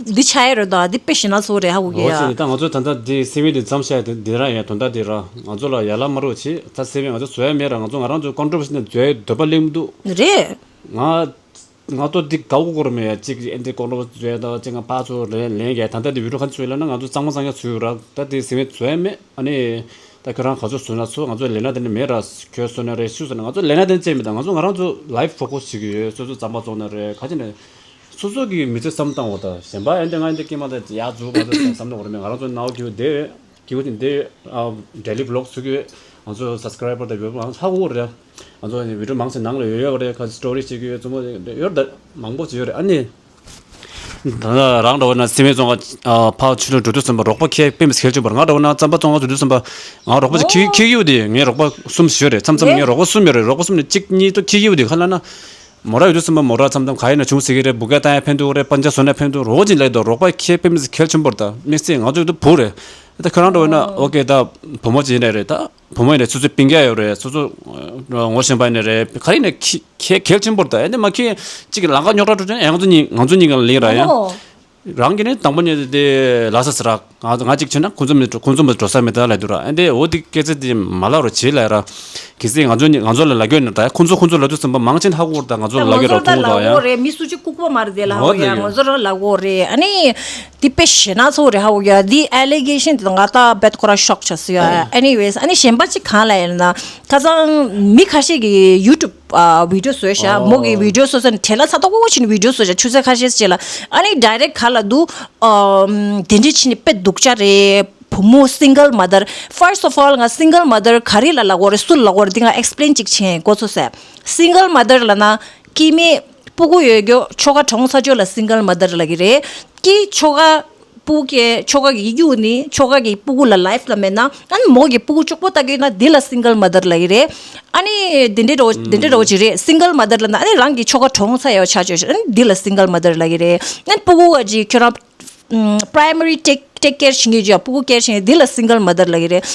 འདི་ཆ་ཡ་རེད་དོ། འདི་དཔེ་ཞེ་ན་ཚོ་རེད་ཧ་གོ་གི་ཡ། འོ་ཅི་ད་ང་ཚོ་ད་ལྟ་འདི་སི་བི་འདི་མཚམས་བཞག་དེ་འདི་རང་ཡ་དོན་དག་འདི་རང་ང་ཚོ་ལ་ཡ་ལ་མ་རོགས་བྱེད། ད་སི་བི་ང་ཚོ་བཟོ་ཡ་མེད་ར། ང་ཚོ་ང་རང་ཚོ་controversy་ནས་བཟོ་ཡ་འདོད་པ་གླེང་མི་འདུག་རེད། ང་ང་ཏོ་འདི་དགའ་བོ་སྐོར་མེད་ཡ། གཅིག་ཨེ་འདི་ཀོང་རོ་བཟོས་དང་གཅིག་ང་ཕར་ཚུར་ལེན་ལེན་གས། ད་ལྟ་འདི་བི་ཌིའོ་ག་ཚོད་ལེན་ན་ང་ཚོ་གཙང་མ་གཙང་རྐྱང་བཟོས་ཡོད་ར། ད་འདི་ཟེར་མེད་བཟོས་ཡ་མེད། ཨ་ནི་ད་ཁྱོད་རང་ག་ཚོད་བཟོས་ན་ཚོ། ང་ཚོ་ལེན་ན་དེ་ནི་མེད་ར། ཁྱོད་བཟོས་ན་རེད། ཤུ་བཟོས་ན། ང་ཚོ་ལེན་ན་དེ་ནི་བྱས་མེད། ད་ང་ཚོ་ང་རང་ཚོ་life focus་བྱེད་ཀྱི་ཡོད། སོ་སོ་རྩམ་པ་བཙོང་ན་རེད། ག་ཅི་ནས་སོ་སོ་གི་མི་ཚེ་བསམ་བཏང་བ་ད་གཞན་པ་ཨེ་འདི་ང་ཨེ་འདི་སྐྱེས་མ་ད་ཡག་འཛུགས་མ་འཛུགས་བསམ་བློ་བོར་མེད། ང་རང་ཚོ་ནའོ་ཁྱོད་བསྡད་ཡོད། སྐྱིད་པོ་ཅིག་འདི་ཨ་daily vlog་བཟོ་གི་ཡོད། ང་ཚོ་subscriber་དང་ཡོད་པ་ཧ་གོ་རེད། ང་ཚོ་video་མང་ཆེ་ནང་ལ་ཡོད་ཡོད་རེད། ཁ་story་བྱེད་ཀྱི་ཡོད། རྩུབ་མོ་ཡོད་རེད། མང་པོ་ཅིག་ཡོད་རེད། ཨ་ནི་ད་ལྟ་རང་འདྲ་བོ་ན་སི་མེ་རྫོང་ག་ཨ་ཕར་ཆུ་ལོག་འགྲོ་དུས་ཙམ་པ་རོགས་པ་ཁྱེད་དཔེ་མི་སྲིད་གལ་ཆེན་པོ་རེད། ང་འདྲ་བོ་ན་རྩམ་པ་བཙོང་ག་འགྲོ་དུས་ཙམ་པ་ང་རོགས་པ་ཅིག་ཁྱེད་ཨོ། ཁྱེད་ཡོད་དེ། ངའི་རོགས་པ་གསུམ་ཞིག་ཡོད་རེད། མཚམས་མཚམས་ངའི་རེད། རོགས་པ་གསུམ་ནས་གཅིག་གཉིས་ཏོ་ཁྱེད་ཡོད་དེ། ཁ་ལ་ན་མོ་ར་ཡོད་དུས་ཙམ་པ་མོ་ར་མཚམས་མཚམས་ག་ཡིན་ན་བྱུང་སྲིད་ཀྱི་རེད། བུ་ག་བཏང་ཡ་ཕན་ཐོགས་རེད། སྤང་ཆ་བཟོ་ན་ཕན་ཐོགས་རོགས་ཅིག་ལས་དོ། རོགས་པ་ཁྱེད་དཔེ་མི་སྲིད་གལ་ཆེན་པོ་རེད། ད་དམིགས་བསལ་ང་ཚོ་ཡོད་དུས་བུ་རེད། ད་ཁྱོད་རང་འདྲ་བོ་ན་ཨོ་ཨོ་ཁེ་ད་བུ་མོ་ཅིག་ཡིན་ནའི་རེད། ད་བུ་མོ་ཡིན་ནའི་སོ་སོའི་སྤུན་ཀྱག་ཡོད་རེད། སོ་སོ་ངོ་ཤེས་པ་ཡིན་ནའི་རེད། ག་རེ་ཡིན་ནའི་ཁྱེད་ཁྱེད་གལ་ཆེན་པོ་རེད། ད་ཨེ་འདི་མ་ཁྱེད་གཅིག་གི་ལམ་ཁ་རྙོག་དྲ་འགྲོ་ཅན་ཨེ་ང་ཚོ་གཉིས་ང་ཚོ་གཉིས་ཀ་ལ་ལིང་ར་ཡ། ཨོ། རང་གི་ནི་དང་པོ་ཉིད་དེ་ལ་ས་ས་རག་ང་ང་གཅིག་བྱས་ན་ཁོང་ཚོ་མི་ཁོང་ཚོ་མི་འགྲོ་ས་མེད་ད་ལ་འདུག་ར། ཨ་འདི་འོ་དེ་སྐད་ཆ་དེ་མ་ལབ་རོགས་བྱེད་ལ་ར། གལ་སྲིད་ང་ཚོ་ནི་ང་ཚོ་ལ་ལབ་རྒྱུ་ཡོད་ན་ད་ཁོང་ཚོ་ཁོང་ཚོ་ལབ་དུས་ཙམ་པ་མང་ཆེན་ཧ་གོ་ར། ད་ང་ཚོ་ལ་ལབ་རྒྱུ་ར་ཁོང་ཚོ་ལབ་གོ་རེད། མི་སུ་གཅིག་ལྐུགས་པ་མ་རེད་དེ་ལ་ཧ་གོ་ཡ། ང་ཚོ་རང་ལབ་གོ་རེད། ཨ་ནི་དེ་དཔེ་ཞེ་ན་ཚོ་རེད་ཧ་གོ་ཡ། དེ་ཨེ་ལི་གེ་ཤན་དེ་ང་ད་བེད་ཁོ་ར་ཤོག་ཆ་སི་ཡ། Anyways ཨ་ནི་གཞན་པ་གཅིག་གང་ལ་ཡིན་ན་ཁ་སང་མི་ཁ་ཤས་ཀྱི་YouTube ཨ་བི་ཌི་ཡོ་བཟོས་ཤག་མོ་གི་བི་ཌི་ཡོ་བཟོས་ས་ནི་བྲེལ་ལ་ཚ་ཏོག་ཅིག་ནི་བི་ཌི་ཡོ་བཟོས་ཤག་ཆུ་ཚོད་ཁ་ཤས་ཅིག་ལ། ཨ་ནི་ཌའི་རེག་ག་ལ་འདུག་ཨམ་དེ་འདྲ་ཅིག་ནི་དཔེ་སྡུག་ཅག་རེད། བུ་མོ་single mother། First of all ང་single mother ག་རེ་ལ་ལབ་དགོས་རེད། སུ་ལབ་དགོས་རེད། འདི་ང་ཨེག་སི་པི་ལེན་ཅིག་བྱེད་གོ་ཚོད་ཟེར། Single mother ལབ་ན་སྐྱེ་དམན་སྤུ་གུ་ཡོད་རྒྱུ་ཁྱོ་ག་གྲོངས་ཚར་རྒྱུ་ལ་single mother ལབ་ཀྱི་རེད། སྐྱེ་ཁྱོ་ག་སྤུ་གུ་ཁྱོ་ག་གི་གཡུག་ནི་ཁྱོ་ག་གི་སྤུ་གུ་ལ་ལའིཕ་ལ་མེད་ན། ཨ་ནི་མོ་གི་སྤུ་གུ་གཅིག་པོ་ལྟ་གི་ཡོད་ན་འདི་ལ་single mother ལབ་ཀྱི་རེད། ཨ་ནི་འདི་འདྲའི་འདྲ་བོ་འདི་འདྲའི་འདྲ་བོ་ཅིག་རེད། Single mother ལབ་ན་ཨ་ནི་རང་གི་ཁྱོ་ག་གྲོངས་ཚར་ཡོད་ཆ་ཆོད་ཤག་ཨ་ནི་འདི་ལ་single mother ལབ་ཀྱི་རེད། ཨ་ནི་སྤུ་གུ་ག་ཅིག་ཁྱོད་རང་primary take take care བྱེད་མཁན་ཅིག་ཡ། སྤུ་གུ་care བྱེད་མཁན་འདི་ལ་single mother ལབ་ཀྱི་རེད།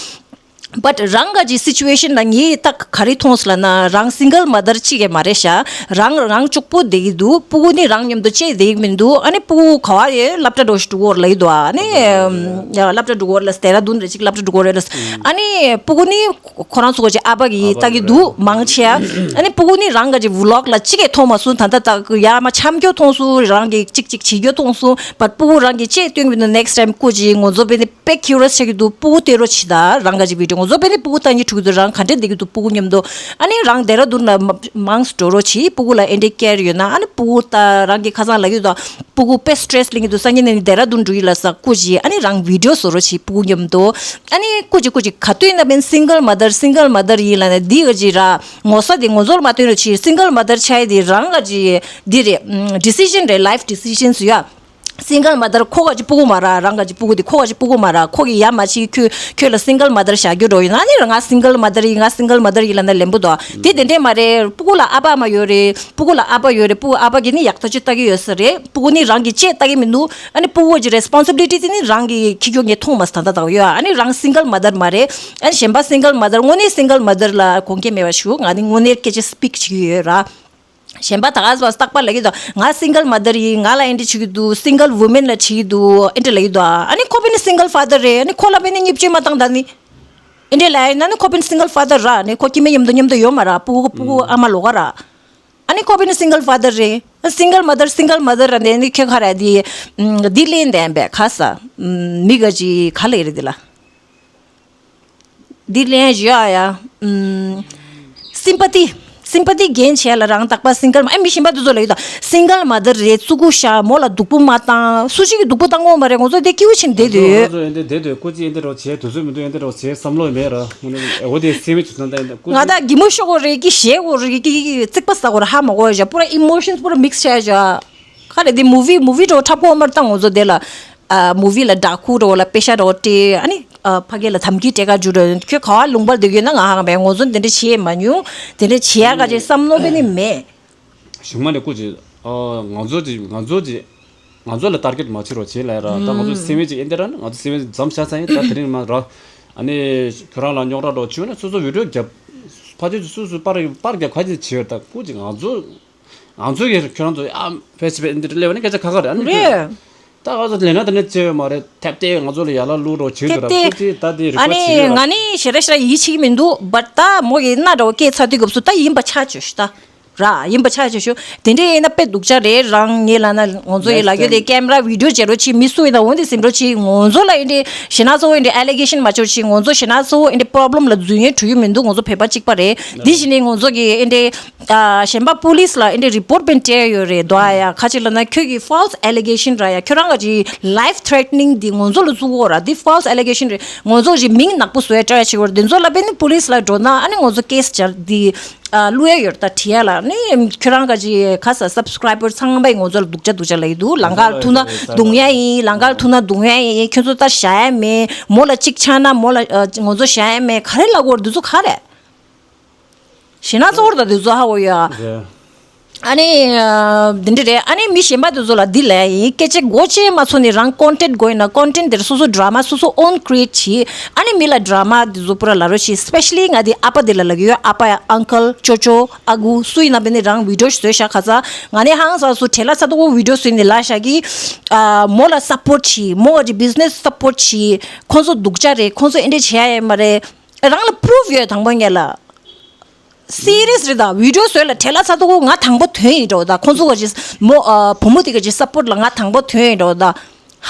But རང་ག་ཅིག་situation ལ་ངས་ད་ག་རེ་མཐོང་སོང་ལབ་ན་རང་single mother གཅིག་ཡང་མ་རེད་ཤག་རང་རང་གཅིག་པོ་བསྡད་ཀྱི་འདུག་སྤུ་གུ་ནི་རང་མཉམ་དུ་བཅས་བསྡད་ཀྱི་མི་འདུག་ཨ་ནི་སྤུ་གུ་ག་བ་ཡོད་སློབ་གྲྭ་འགྲོ་ཞིག་འགྲོ་གི་ཡོད་རེད་ལབ་ཀྱི་འདུག་ཨ་ནི་ཡ་སློབ་གྲྭ་འགྲོ་གི་ཡོད་རེད་ལ། ཌེ་ར་ཌུན་རེད་ཅིག་སློབ་གྲྭ་འགྲོ་གི་ཡོད་རེད་ལ། ཨ་ནི་སྤུ་གུ་ནི་ཁོ་རང་ཚོ་ག་ཅིག་ཨ་ཕ་གིས་ལྟ་གི་འདུག་མང་ཆེ་བ། ཨ་ནི་སྤུ་གུ་ནི་རང་ག་ཅིག་vlog ལ་གཅིག་ཡང་མཐོང་མ་སོང་། ད་ལྟ་ད་ཡར་མར་འཆམ་རྒྱུ་མཐོང་སོང་། རང་གི་གཅིག་གཅིག་བྱེད་རྒྱུ་མཐོང་སོང་། But སྤུ་གུ་རང་གིས་ཅིག་སྟོན་གྱི་མི་འདུག Next time སྐུ་མཁྱེན། ང་ཚོ་དཔེ་ནི་དཔེ་curious ཆགས་ཀྱི་འདུག་སྤུ་གུ་སྟེར་རོགས་བྱེད་ད། རང་ག་ཅིག་video ང་ཚོ་དཔེ་ནི་སྤུ་གུ་ལྟ་ཉིད་ཐུག་གི་འདུག་རང་ག་འདྲས་བསྡད་ཀྱི་འདུག་སྤུ་གུ་མཉམ་དུ། ཨ་ནི་རང་ཌེ་ར་ཌུན་ལ་མ་མང་ཙམ་འགྲོ་རོགས་བྱེད། སྤུ་གུ་ལ་ཨེ་འདྲས་care ཡོད་ན། ཨ་ནི་སྤུ་གུ་ལྟ་རང་གི་ཁ་སང་ལབ་ཀྱི་འདུག་སྤུ་གུ་དཔེ་stress ལེན་གྱི་འདུག་སང་ཉིན་ནས་ཌེ་ར་ཌུན་འགྲོ་ཡི་ལབ་ས་སྐུ་མཁྱེན། ཨ་ནི་རང་video བཟོ་རོགས་བྱེད་སྤུ་གུ་མཉམ་དུ། ཨ་ནི་སྐུ་མཁྱེན་སྐུ་མཁྱེན་ག་དུས་ཡིན་ན་དཔེ་single mother single mother ཡིན་ལབ་ནས་འདི་ག་ཅིག་ར་ངོ་ཚ་དེ་ང་ཚོ་ལ་མ་སྟོན་རོགས་བྱེད། Single mother ཆགས་ཡ་དེ་རང་ག་ཅིག་འདི་རེད། ཨམ་decision རེད། Life decisions ཡ། Single mother ཁོ་ག་ཅིག་སྤུ་གུ་མ་ར། རང་ག་ཅིག་སྤུ་གུ་དེ་ཁོ་ག་ཅིག་སྤུ་གུ་མ་ར། ཁོ་གི་ཡ་མ་ཅིག་ཁྱོད་ཁྱོད་ལ་single mother བཞག་རྒྱུ་འགྲོ་ཡིན་ན་ནི་ང་single mother ཡིན་ང་single mother ཡིན་ལབ་ན་ལེན་པོ་འདུག་དེ་དེ་འདྲས་མ་རེད། སྤུ་གུ་ལ་ཨ་ཕ་མ་ཡོད་རེད། སྤུ་གུ་ལ་ཨ་ཕ་ཡོད་རེད། སྤུ་གུ་ཨ་ཕ་གིས་ནི་ཡག་ཐག་ཆོད་ལྟ་གི་ཡོད་ས་རེད། སྤུ་གུ་ནི་རང་གི་ཅིག་ལྟ་གི་མི་འདུག་ཨ་ནི་སྤུ་གུ་གི་responsibility དེ་ནི་རང་གི་འཁྱེར་རྒྱུ་ངས་མཐོང་མ་སོང་ད་ལྟ་ད་ཡོད། ཨ་ནི་རང་single mother མ་རེད། ཨ་ནི་གཞན་པ་single mother དངོས་གནས་single mother ལ་དགོངས་འགལ་མེད་པ་ཞུ། ང་ནི་དངོས་གནས་སྐད་ཆ་speak བྱེད་ཀྱི་ཡོད་ར། གཞན་པ་ད་ག་ཟེ་བ་རྟག་པར་ལབ་ཀྱི་འདུག་ང་single mother ཡིན། ང་ལ་ཨེ་འདྲ་བྱེད་ཀྱི་འདུག single woman ལ་བྱེད་ཀྱི་འདུག་ཨེ་འདྲ་ལབ་ཀྱི་འདུག་ཨ་ནི་ཁོ་དཔེ་ནི་single father རེད། ཨ་ནི་ཁོ་ལ་དཔེ་ནི་བརྙས་བཅོས་མ་བཏང་ད་ནི། ཨེ་འདྲ་ལབ་ཡིན་ན་ནི་ཁོ་དཔེ་ནི་single father ར། ཨ་ནི་ཁོ་སྐྱེ་དམན་མཉམ་དུ་མཉམ་དུ་ཡོད་མ་ར། སྤུ་གུ་སྤུ་གུ་ཨ་མ་ལོག་ག་ར། ཨ་ནི་ཁོ་དཔེ་ནི་single father རེད། single mother single mother ར་ནི་ནི་ཁྱོད་ག་ར་དེ་འདི་ལེན་བསྡད་པས་ཁ་ས་མི་ག་ཅིག་ག་ལ་ཡི་རེད་དེ་ལ། འདི་ལན་ཞུ་ཡ་ཡ། ཨམ། sympathy sympathy gain བྱས་ལ་རང་རྟག་པར་single ཨ་མི་གཞན་པ་དེ་ཚོ་ལ་ཡོད་ད། single mother རེད། བཙུགས་སྐུ་བཞག་མོ་ལ་སྡུག་པོ་མ་བཏང་། སུ་ཞིག་གིས་སྡུག་པོ་བཏང་གོ་མ་རེད། ང་ཚོ་དེ་སྐྱིད་པོ་ཕྱིན་བསྡད་དུས། ང་ཚོ་ཨེ་འདི་བསྡད་དུས་སྐུ་མཁྱེན་ཨེ་འདི་རོགས་བྱས། དུས་ཚོད་མི་འདུག་ཨེ་འདི་རོགས་བྱས་བསམ་བློ་མེད་ར། ང་ད་གད་མོ་ཤོར་གོ་རེད་ཀི། བཞེས་གོ་རེད་ཀི། ཙིག་པ་ཟ་གོ་རེད། ཧ་མ་གོ་བཞག་པུ་ར་emotions པུ་ར་mix བྱས་བཞག་ག་རེ་དེ་movie movie འགྲོ་འཁྲབ་གོ་མར་བཏང་། ང་ཚོ་དེ་ལ་ཨ་movie ལ་ཌ་ཁུ་འགྲོ་ལ་པེ་ཤ་འགྲོ་སྤྲད། ཨ་ནི་ཨ་ཕ་གི་ལ་དམ་གི་སྤྲད་ག་འཇུ་འགྲོ། ཁྱོད་ག་བ་ལུང་པར་སྡོད་ཡོད་ན་ང་ཧ་ག་བས། ང་ཚོ་དེ་འདྲ་བྱེད་མ་མྱོང་། དེ་འདྲ་བྱེད་ཡ་ག་ཅིག་བསམ་བློ་དཔེ་ནི་མེད། གཞུག་མ་ནས་སྐུ་མཁྱེན། ཨ་ང་ཚོ་ཅིག་ང་ཚོ་ཅིག་ང་ཚོ་ལ་target མ་བྱེད་རོགས་བྱེད་ལབ་ཡ་ར། ད་ང་ཚོ་སེམས་ཅིག་ཨེ་འདི་ར་ནི་ང་ཚོ་སེམས་མཛངས་བྱ་ཚ་ཡིན། ད་དེ་རིང་མ་ར། ཨ་ནི་ཁྱོད་རང་ལ་རྙོག་དྲ་འགྲོ་བྱུང་ན་སོ་སོ་video རྒྱབ། ཕ་ཆོས་ཅིག་སུ་སུ་པར་པར་རྒྱབ་ག་ཅིག་བྱེད་ཡོད་ད། སྐུ་མཁྱེན་ང་ཚོ། ང་ཚོ་གིས་ཁྱོད་རང་ཚོ་ཨ་ཕེ་སི་བྷུག་འདིར་སླེབས་ནས་སྐད་ཆ་ཁ་ཁ་རེད། ཨ་ནི་རེད། ད་ང་ཚོ་ལས་ན་དེ་ནས་བྱས་ཡོད་མ་རེད། ཐེབས་ཏེ་ང་ཚོ་ལ་ཡར་ལ་བླུག་རོགས་བྱེད་འདུག་ར། ཐེབས་ཏེ་སྐུ་མཁྱེན་ད་དེ་ཨ་རིག་པ་ནི་བྱེད་ཡོད་ར། ང་ནི་ཞེ་དྲག་ཞེ་དྲག་ཡིད་ཆེས་ཀྱི་མི་འདུག་བཊ་ད་མོ་གི་སྣ་འདྲ་བོ་སྐད་ཚ་དུས་སྐབས་སུ་ད་ཡིན་པ་ཆགས་བྱོས་ཤི་ད་ར། ཡིན་པ་ཆགས་བྱོས་ཤི། དེ་འདྲ་ཡིན་ན་དཔེ་སྡུག་ཅག་རེད། རང་ངེད་ལ་ན་ང་ཚོ་ཡི་ལ་རྒྱུ་དེ་ཀེམ་ར་བི་ཌི་ཡོ་བྱེད་རོགས་བྱེད། མི་སུ་ཡིན་ད་འོན་ཏེ་ཟིན་རོགས་བྱེད། ང་ཚོ་ལ་ཨེ་འདྲ་ཞེ་ན་ཚོ་ཨེ་འདྲ་ཨེ་ལི་གེ་ཤན་མ་བྱོས་བྱེད། ང་ཚོ་ཞེ་ན་ཚོ་ཨེ་འདྲ་པོ་རོ་བི་ལེམ་ལ་འཛུལ་ཡོང་གྲུ་ཡོད་མི་འདུག་ང་ཚོ་བོད་པ་གཅིག་པ་རེད། འདི་བཞིན་ནི་ང་ཚོ་གི་ཨེ་འདྲ། ཨ་གཞན་པ་པོ་ལིས་ལ་ཨེ་འདྲའི་རི་པོར་ཊི་བེན་སྤྲད་ཡོད་རེད་དོ། ཨ་ཡ་ཁ་ཅིག་ལ་ན་ཁྱོད་ཀྱི་ཕོལ་སི་ཨེ་ལི་གེ་ཤན་ར་ཡ། ཁྱོད་རང་ག་ཅིག་ལའིཕ་ཐི་རེ་ཊི་ནིང་འདི་ང་ཚོ་ལ་བཙུགས་འོ་ར། འདི་ཕོལ་སི་ཨེ་ལི་གེ་ཤན་རེད། ང་ཚོ་ཅིག་མིང་ནག་པོ་བཟོ་ཡ་ཊ་རའི་བྱེད་ཀྱི་ཡོད་རེད། འདི་ཚོ་ལ་དཔེ་ནི་པོ་ལིས་ལ་འགྲོ་ན་ཨ་ནི་ང་ཚོ་ཀེ་སི་སྦྱར་འདི་ཨ་བླུག་ཡ་ཡོད་རེད། ད་བྲིས་ཡ་ལ་ནི་ཁྱོད་རང་ག་ཅིག་ཁ་ས་སབ་སི་ཀ་རའི་བར་ཚང་མ་ཡི་ང་ཚོ་ལ་སྡུག་ཅག་སྡུག་ཅག་ལ་ཡི་འདུག་ལང་ཀར་ཐུག་ན་རྡུང་ཡ་ཡིན། ལང་ཀར་ཐུག་ན་རྡུང་ཡ་ཡིན། ཁྱོད་ཚོ་ད་བཞག་ཡ་མེད། མོ་ལ་གཅིག་ཆགས་ན་མོ་ལ་ཨ་ང་ཚོ་བཞག་ཡ་མེད། ག་རེ་ལབ་དགོས་རེད། འདི་ཚོ་ག་རེད། ཞེ་ན་ཚོར་ད་དུས་ཚོད་ཧ་གོ་ཡ། རེད། ཨ་ནི་ཨ། འདི་འདྲ་རེད། ཨ་ནི་མི་གཞན་པ་དེ་ཚོ་ལ་འདི་ལབ་ཡིན། སྐད་ཆ་མགོ་ཅན་མ་ཚོ་ནི་རང་ཀོན་ཊེན་ཊི་དགོས་ཡིན་ན་ཀོན་ཊེན་ཊི་དེར་སོ་སོ་ཌ་ར་མ་སོ་སོ་ཨོན་ཀི་རི་ཨེ་ཊི་བྱེད། ཨ་ནི་མི་ལ་ཌ་ར་མ་དེ་ཚོ་པུ་ར་ལབ་རོགས་བྱེད། སི་པེ་ཤ་ལི་ང་དེ་ཨ་ཕ་དེ་ལ་ལབ་ཀྱི་ཡོད། ཨ་ཕ་ཡ་ཨང་ཀལ་ཅོ་ཅོ་ཨ་ཁུ་སུ་ཡིན་ན་བས་ནི་རང་བི་ཌི་ཡོ་ཞིག་བཟོས་ཤག་ཁ་ཚ་ང་ནི་ཧང་སང་སུ་བྲེལ་ལ་ཚ་ཏོ་གོ་བི་ཌི་ཡོ་བཟོས་ནི་ལ་ཤག་གི། ཨ། མོ་ལ་སབ་པོར་ཊི་བྱེད། མོ་གི་བི་ཛི་ནེ་སི་སབ་པོར་ཊི་བྱེད། ཁོང་ཚོ་སྡུག་ཅག་རེད། ཁོང་ཚོ་ཨེ་འདྲ་བྱེད་ཡ་ཡོད་མ་རེད། རང་ལ་པུ་རུབ་ཡོད། དང་པོ་ངེད་ལ། སི་རི་ཡས་རེད་ད། བི་ཌི་ཡོ་བཟོས་ལ་བྲེལ་ལ་ཚ་ཏོ་གོ་ང་དང་པོ་ཐོན་ཡིན་འགྲོ་ད། ཁོང་ཚོ་ག་ཅི་མོ་ཨ་བུ་མོ་དེ་ག་ཅི་སབ་པོར་ཊི་ལ་ང་དང་པོ་ཐོན་ཡིན་འགྲོ་ད།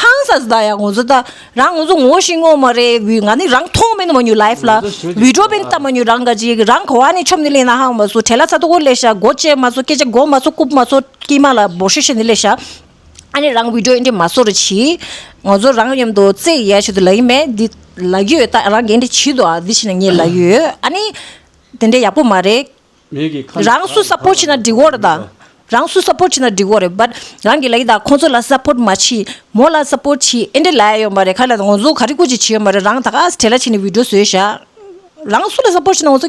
ཧང་སང་ད་ཡ་ངོ་ཚོ་ད། རང་ངོ་ཚོ་ངོ་ཤེས་ངོ་མ་རེད་བི་ང་ནི་རང་མཐོང་མེད་ནོ་མ་ཉུ་ལའིབ་ལ། ངོ་ཚོ་ཞུ་བི་ཌི་ཡོ་བན་ལྟ་མ་ཉུ་རང་ག་ཅི་རང་ག་བ་ནི་ཆོམ་ནི་ལེ་ན་ཧང་མ་སུ་བྲེལ་ལ་ཚ་ཏོ་གོ་ལེ་ཤ་མགོ་ཅན་མ་སུ་སྐད་ཆ་མགོ་མ་སུ་རྐུབ་མ་སུ་ཀི་མ་ལ་བོ་ཤེ་ཤེ་ནི་ལེ་ཤ། ཨ་ནི་རང་བི་ཌི་ཡོ་ཨེ་འདྲ་མ་བཟོ་ར་བྱེད། ང་ཚོ་རང་མཉམ་དུ་རྩེ་ཡ་ཆེད་དུ་ལབ་ཀྱི་མེད། འདི་ལབ་ཀྱི་ཡོད། ད་རང་གི་ཨེ་འདྲ་བྱེད་དོ་ཨ་འདི་བྱེད་ན་ངས་ལབ་ཀྱི་ཡོད། ཨ་ནི་དེ་འདྲ་ཡག་པོ་མ་རེད། མི་གི་ཁ་རང་སུ་སབ་པོར་ཊི་བྱེད་ན་འགྲིག་གོ་རེད་ད། རང་སུ་སབ་པོར་ཊི་བྱེད་ན་འགྲིག་གོ་རེད། བཊ་རང་གི་ལབ་ཀྱི་ད་ཁོང་ཚོ་ལ་སབ་པོར་ཊི་མ་བྱེད། མོ་ལ་སབ་པོར་ཊི་བྱེད། ཨེ་འདྲ་ལབ་ཡ་ཡོད་མ་རེད། ཁ་ལ་ད་ང་ཚོ་ག་རེ་སྐུ་མཁྱེན་བྱེད་ཡོད་མ་རེད། རང་ད་ག་བྲེལ་ལ་བྱེད་ནི་བི་ཌི་ཡོ་བཟོས་ཤག་རང་སུ་ལ་སབ་པོར་ཊི་བྱེད་ན་ང་ཚོ་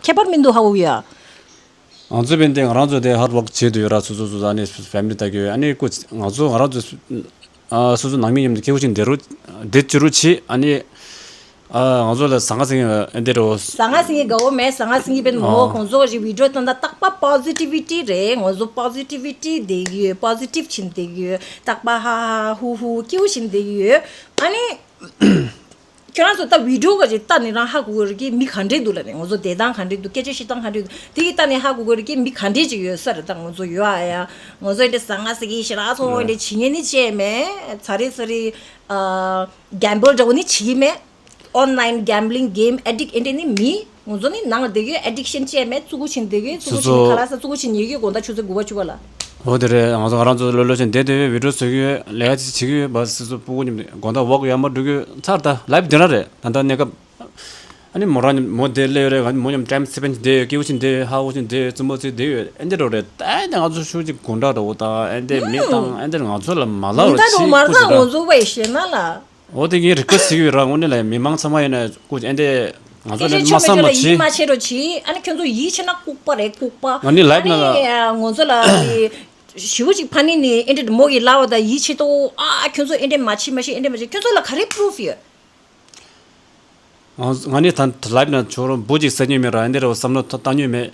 ཁྱད་པར་མི་འདུག་ཧ་གོ་ཡ། ང་ཚོ་བན་དེ་ང་རང་ཚོ་དེ་ཧར་ཌི་ཝོརྐ་བྱེད་དུ་ཡོད་ར། སོ་སོ་སོ་སོ་ཨ་ནི་ཕེ་མི་ལི་ལྟ་གི་ཡོད། ཨ་ནི་ཀུ་ང་ཚོ་ང་རང་ཚོ་ཨ་སོ་སོ་ནང་མི་མཉམ་དུ་སྐྱིད་པོ་ཞིག་བསྡད་རུ་བསྡད་ཅི་རུ་བྱེད། ཨ་ནི་ཨ་ང་ཚོ་ལ་ཟང་ངེ་ཟིང་ངེ་ཨེ་འདི་རུ་ཟང་ངེ་ཟིང་ངེ་དགའ་བོ་མེད། ཟང་ངེ་ཟིང་ངེ་བན་མོ་ཨ་ཁོང་ཚོ་ཞིག་བི་ཌི་ཡོ་བཏང་ད་རྟག་པ་པོ་ཟི་ཊི་བི་ཊི་རེད། ང་ཚོ་པོ་ཟི་ཊི་བི་ཊི་བསྡད་ཀྱི་ཡོད། པོ་ཟི་ཊིབ་བྱེད་བསྡད་ཀྱི་ཡོད། རྟག་པ་ཧ་ཧ་ཧུ་ཧུ་སྐྱིད་པོ་བྱེད་བསྡད་ཀྱི་ཡོད། ཨ་ནི། ཁྱོད་རང་ཚོ་ད་བི་ཌི་ཡོ་ག་ཅིག་ལྟ་ནི་རང་ཧ་གོ་གི་རེད་ཀི། མི་ག་འདྲས་འདུག་ལབ་ནས་ང་ཚོ་བསྡད་སྟངས་ག་འདྲས་འདུག་སྐད་ཆ་བཤད་སྟངས་ག་འདྲས་འདུག་དེ་གི་ལྟ་ནས་ཧ་གོ་གི་རེད་ཀི། མི་ག་འདྲས་ཅིག་ཡོད་ས་རེད། ད་ང་ཚོ་ཡོད་ཨ་ཡ། ང་ཚོ་འདི་ཟང་ངེ་ཟིང་ངེ་ཞེ་དྲག་ཚོ་འདི་བྱེད་ཉན་ནི་བྱས་མེད། ཚ་རེ་ཚ་རེ་ཨ་གེམ་བལ་འདྲ་བོ་ནི་བྱེད་ཀྱི་མེད། ཨོན་ལའིན་གེམ་བི་ལིང་གེམ་ཨེ་ཌིག་ཨེ་འདྲས་ནི་མི། ང་ཚོ་ནི་ནང་ལ་བསྡད་ཡོད། ཨེ་ཌིག་ཤན་བྱས་མེད། ཙུ་གུ་ཕྱིན་བསྡད་ཡོད། ཙུ་གུ་ཕྱིན་ཁ་ལག་ས་ཙུ་གུ་ཕྱིན་ཉལ་གྱི་དགོང་དག་ཆུ་ཚོད་དགུ་པ་བཅུ་པ་ལ། འོ་དེ་རེད། ང་ཚོ་ང་རང་ཚོ་ལོ་ལོ་ཆེན་བསྡད་དེ་བི་ཌི་ཡོ་བཟོ་གི་ཡོད། ལས་ཀ་ཅིག་བྱེད་ཀྱི་ཡོད། བ་སི་སུ་སྤུ་གུ་མཉམ་དུ་དགོང་དག་ཝོག་ཡར་མར་འགྲོ་གི་ཡོད། ཚར་ད་ལའིབ་དེ་འདྲ་རེད། ད་ལྟ་གནས་སྐབས་ཨ་ནི་མོ་རང་མོ་དེ་སླེབས་ཡོད་རེད། ང་ནི་མོ་མཉམ་ཊེམ་སི་པེན་བསྡད་ཡོད། སྐྱིད་པོ་ཞིག་བསྡད་ཡོད། ཧ་གོ་ཞིག་བསྡད་ཡོད། རྩེད་མོ་རྩེ་བསྡད་ཡོད། ཨེ་འདྲ་རོ་རེད། ད་ཨེ་འདྲ་ང་ཚོ་ཤུགས་ཅིག་དགོང་དག་འགྲོ་དང་ཨེ་འདྲ་མི་དང་ཨེ་འདྲ་ང་ཚོ་ལ་མ་ལབ་རོགས་བྱེད། ད་རུང་མ་རེད། ད་ཁུ་ཅི་ར་ང་ཚོ་བས་ཤེ་ན་ལ། འོ་དེ་ངས་རི་ཀུ་ཨེ་སི་ཊི་བྱེད་ཀྱི་ཡོད་ར། དངོས་གནས་ལ་མི་མང་ཚང་མ་ཡིན་ན་ཀུ་ཅི་ཨེ་འདྲ་ང་ཚོ་སྐད་ཆ་ལ་མ་ཆོ་མེད་བསམ་ཁྱོད་ལ་རོགས་ཡིད་མ་བྱེད། ཆེས་རོགས་བྱེད། ཨ་ནི་ཁྱོད་ཚོ་ཡིད་ཆེས་ན་ལྐུགས་པ་རེད། ལྐུགས་པ། ང་ནི་ལའིབ་ནང་ལ། ཨ་ནི་ང་ཚོ་ལ་ཞི་བོ་ཅིག་ཕ་ནི་ནི་ཨེ་འདྲ་མོ་གི་ལབ་པ་དང་ཡིད་ཆེས་ཏོ། ཨ་ཁྱོད་ཚོ་ཨེ་འདྲ་མ་བྱེད་མ་བྱེད། ཨེ་འདྲ་མ་བྱེད། ཁྱོད་ཚོ་ལ་ག་རེ་པུ་རུབ་ཡོད། ང་ང་ནི་ད་ལའིབ་ནང་ཆོ་རོ་འབུ་ཅིག་ཟ་མྱོང་མེད་ར། ཨེ་འདྲ་རོ་བསམ་བློ་བཏང་མྱོང་མེད།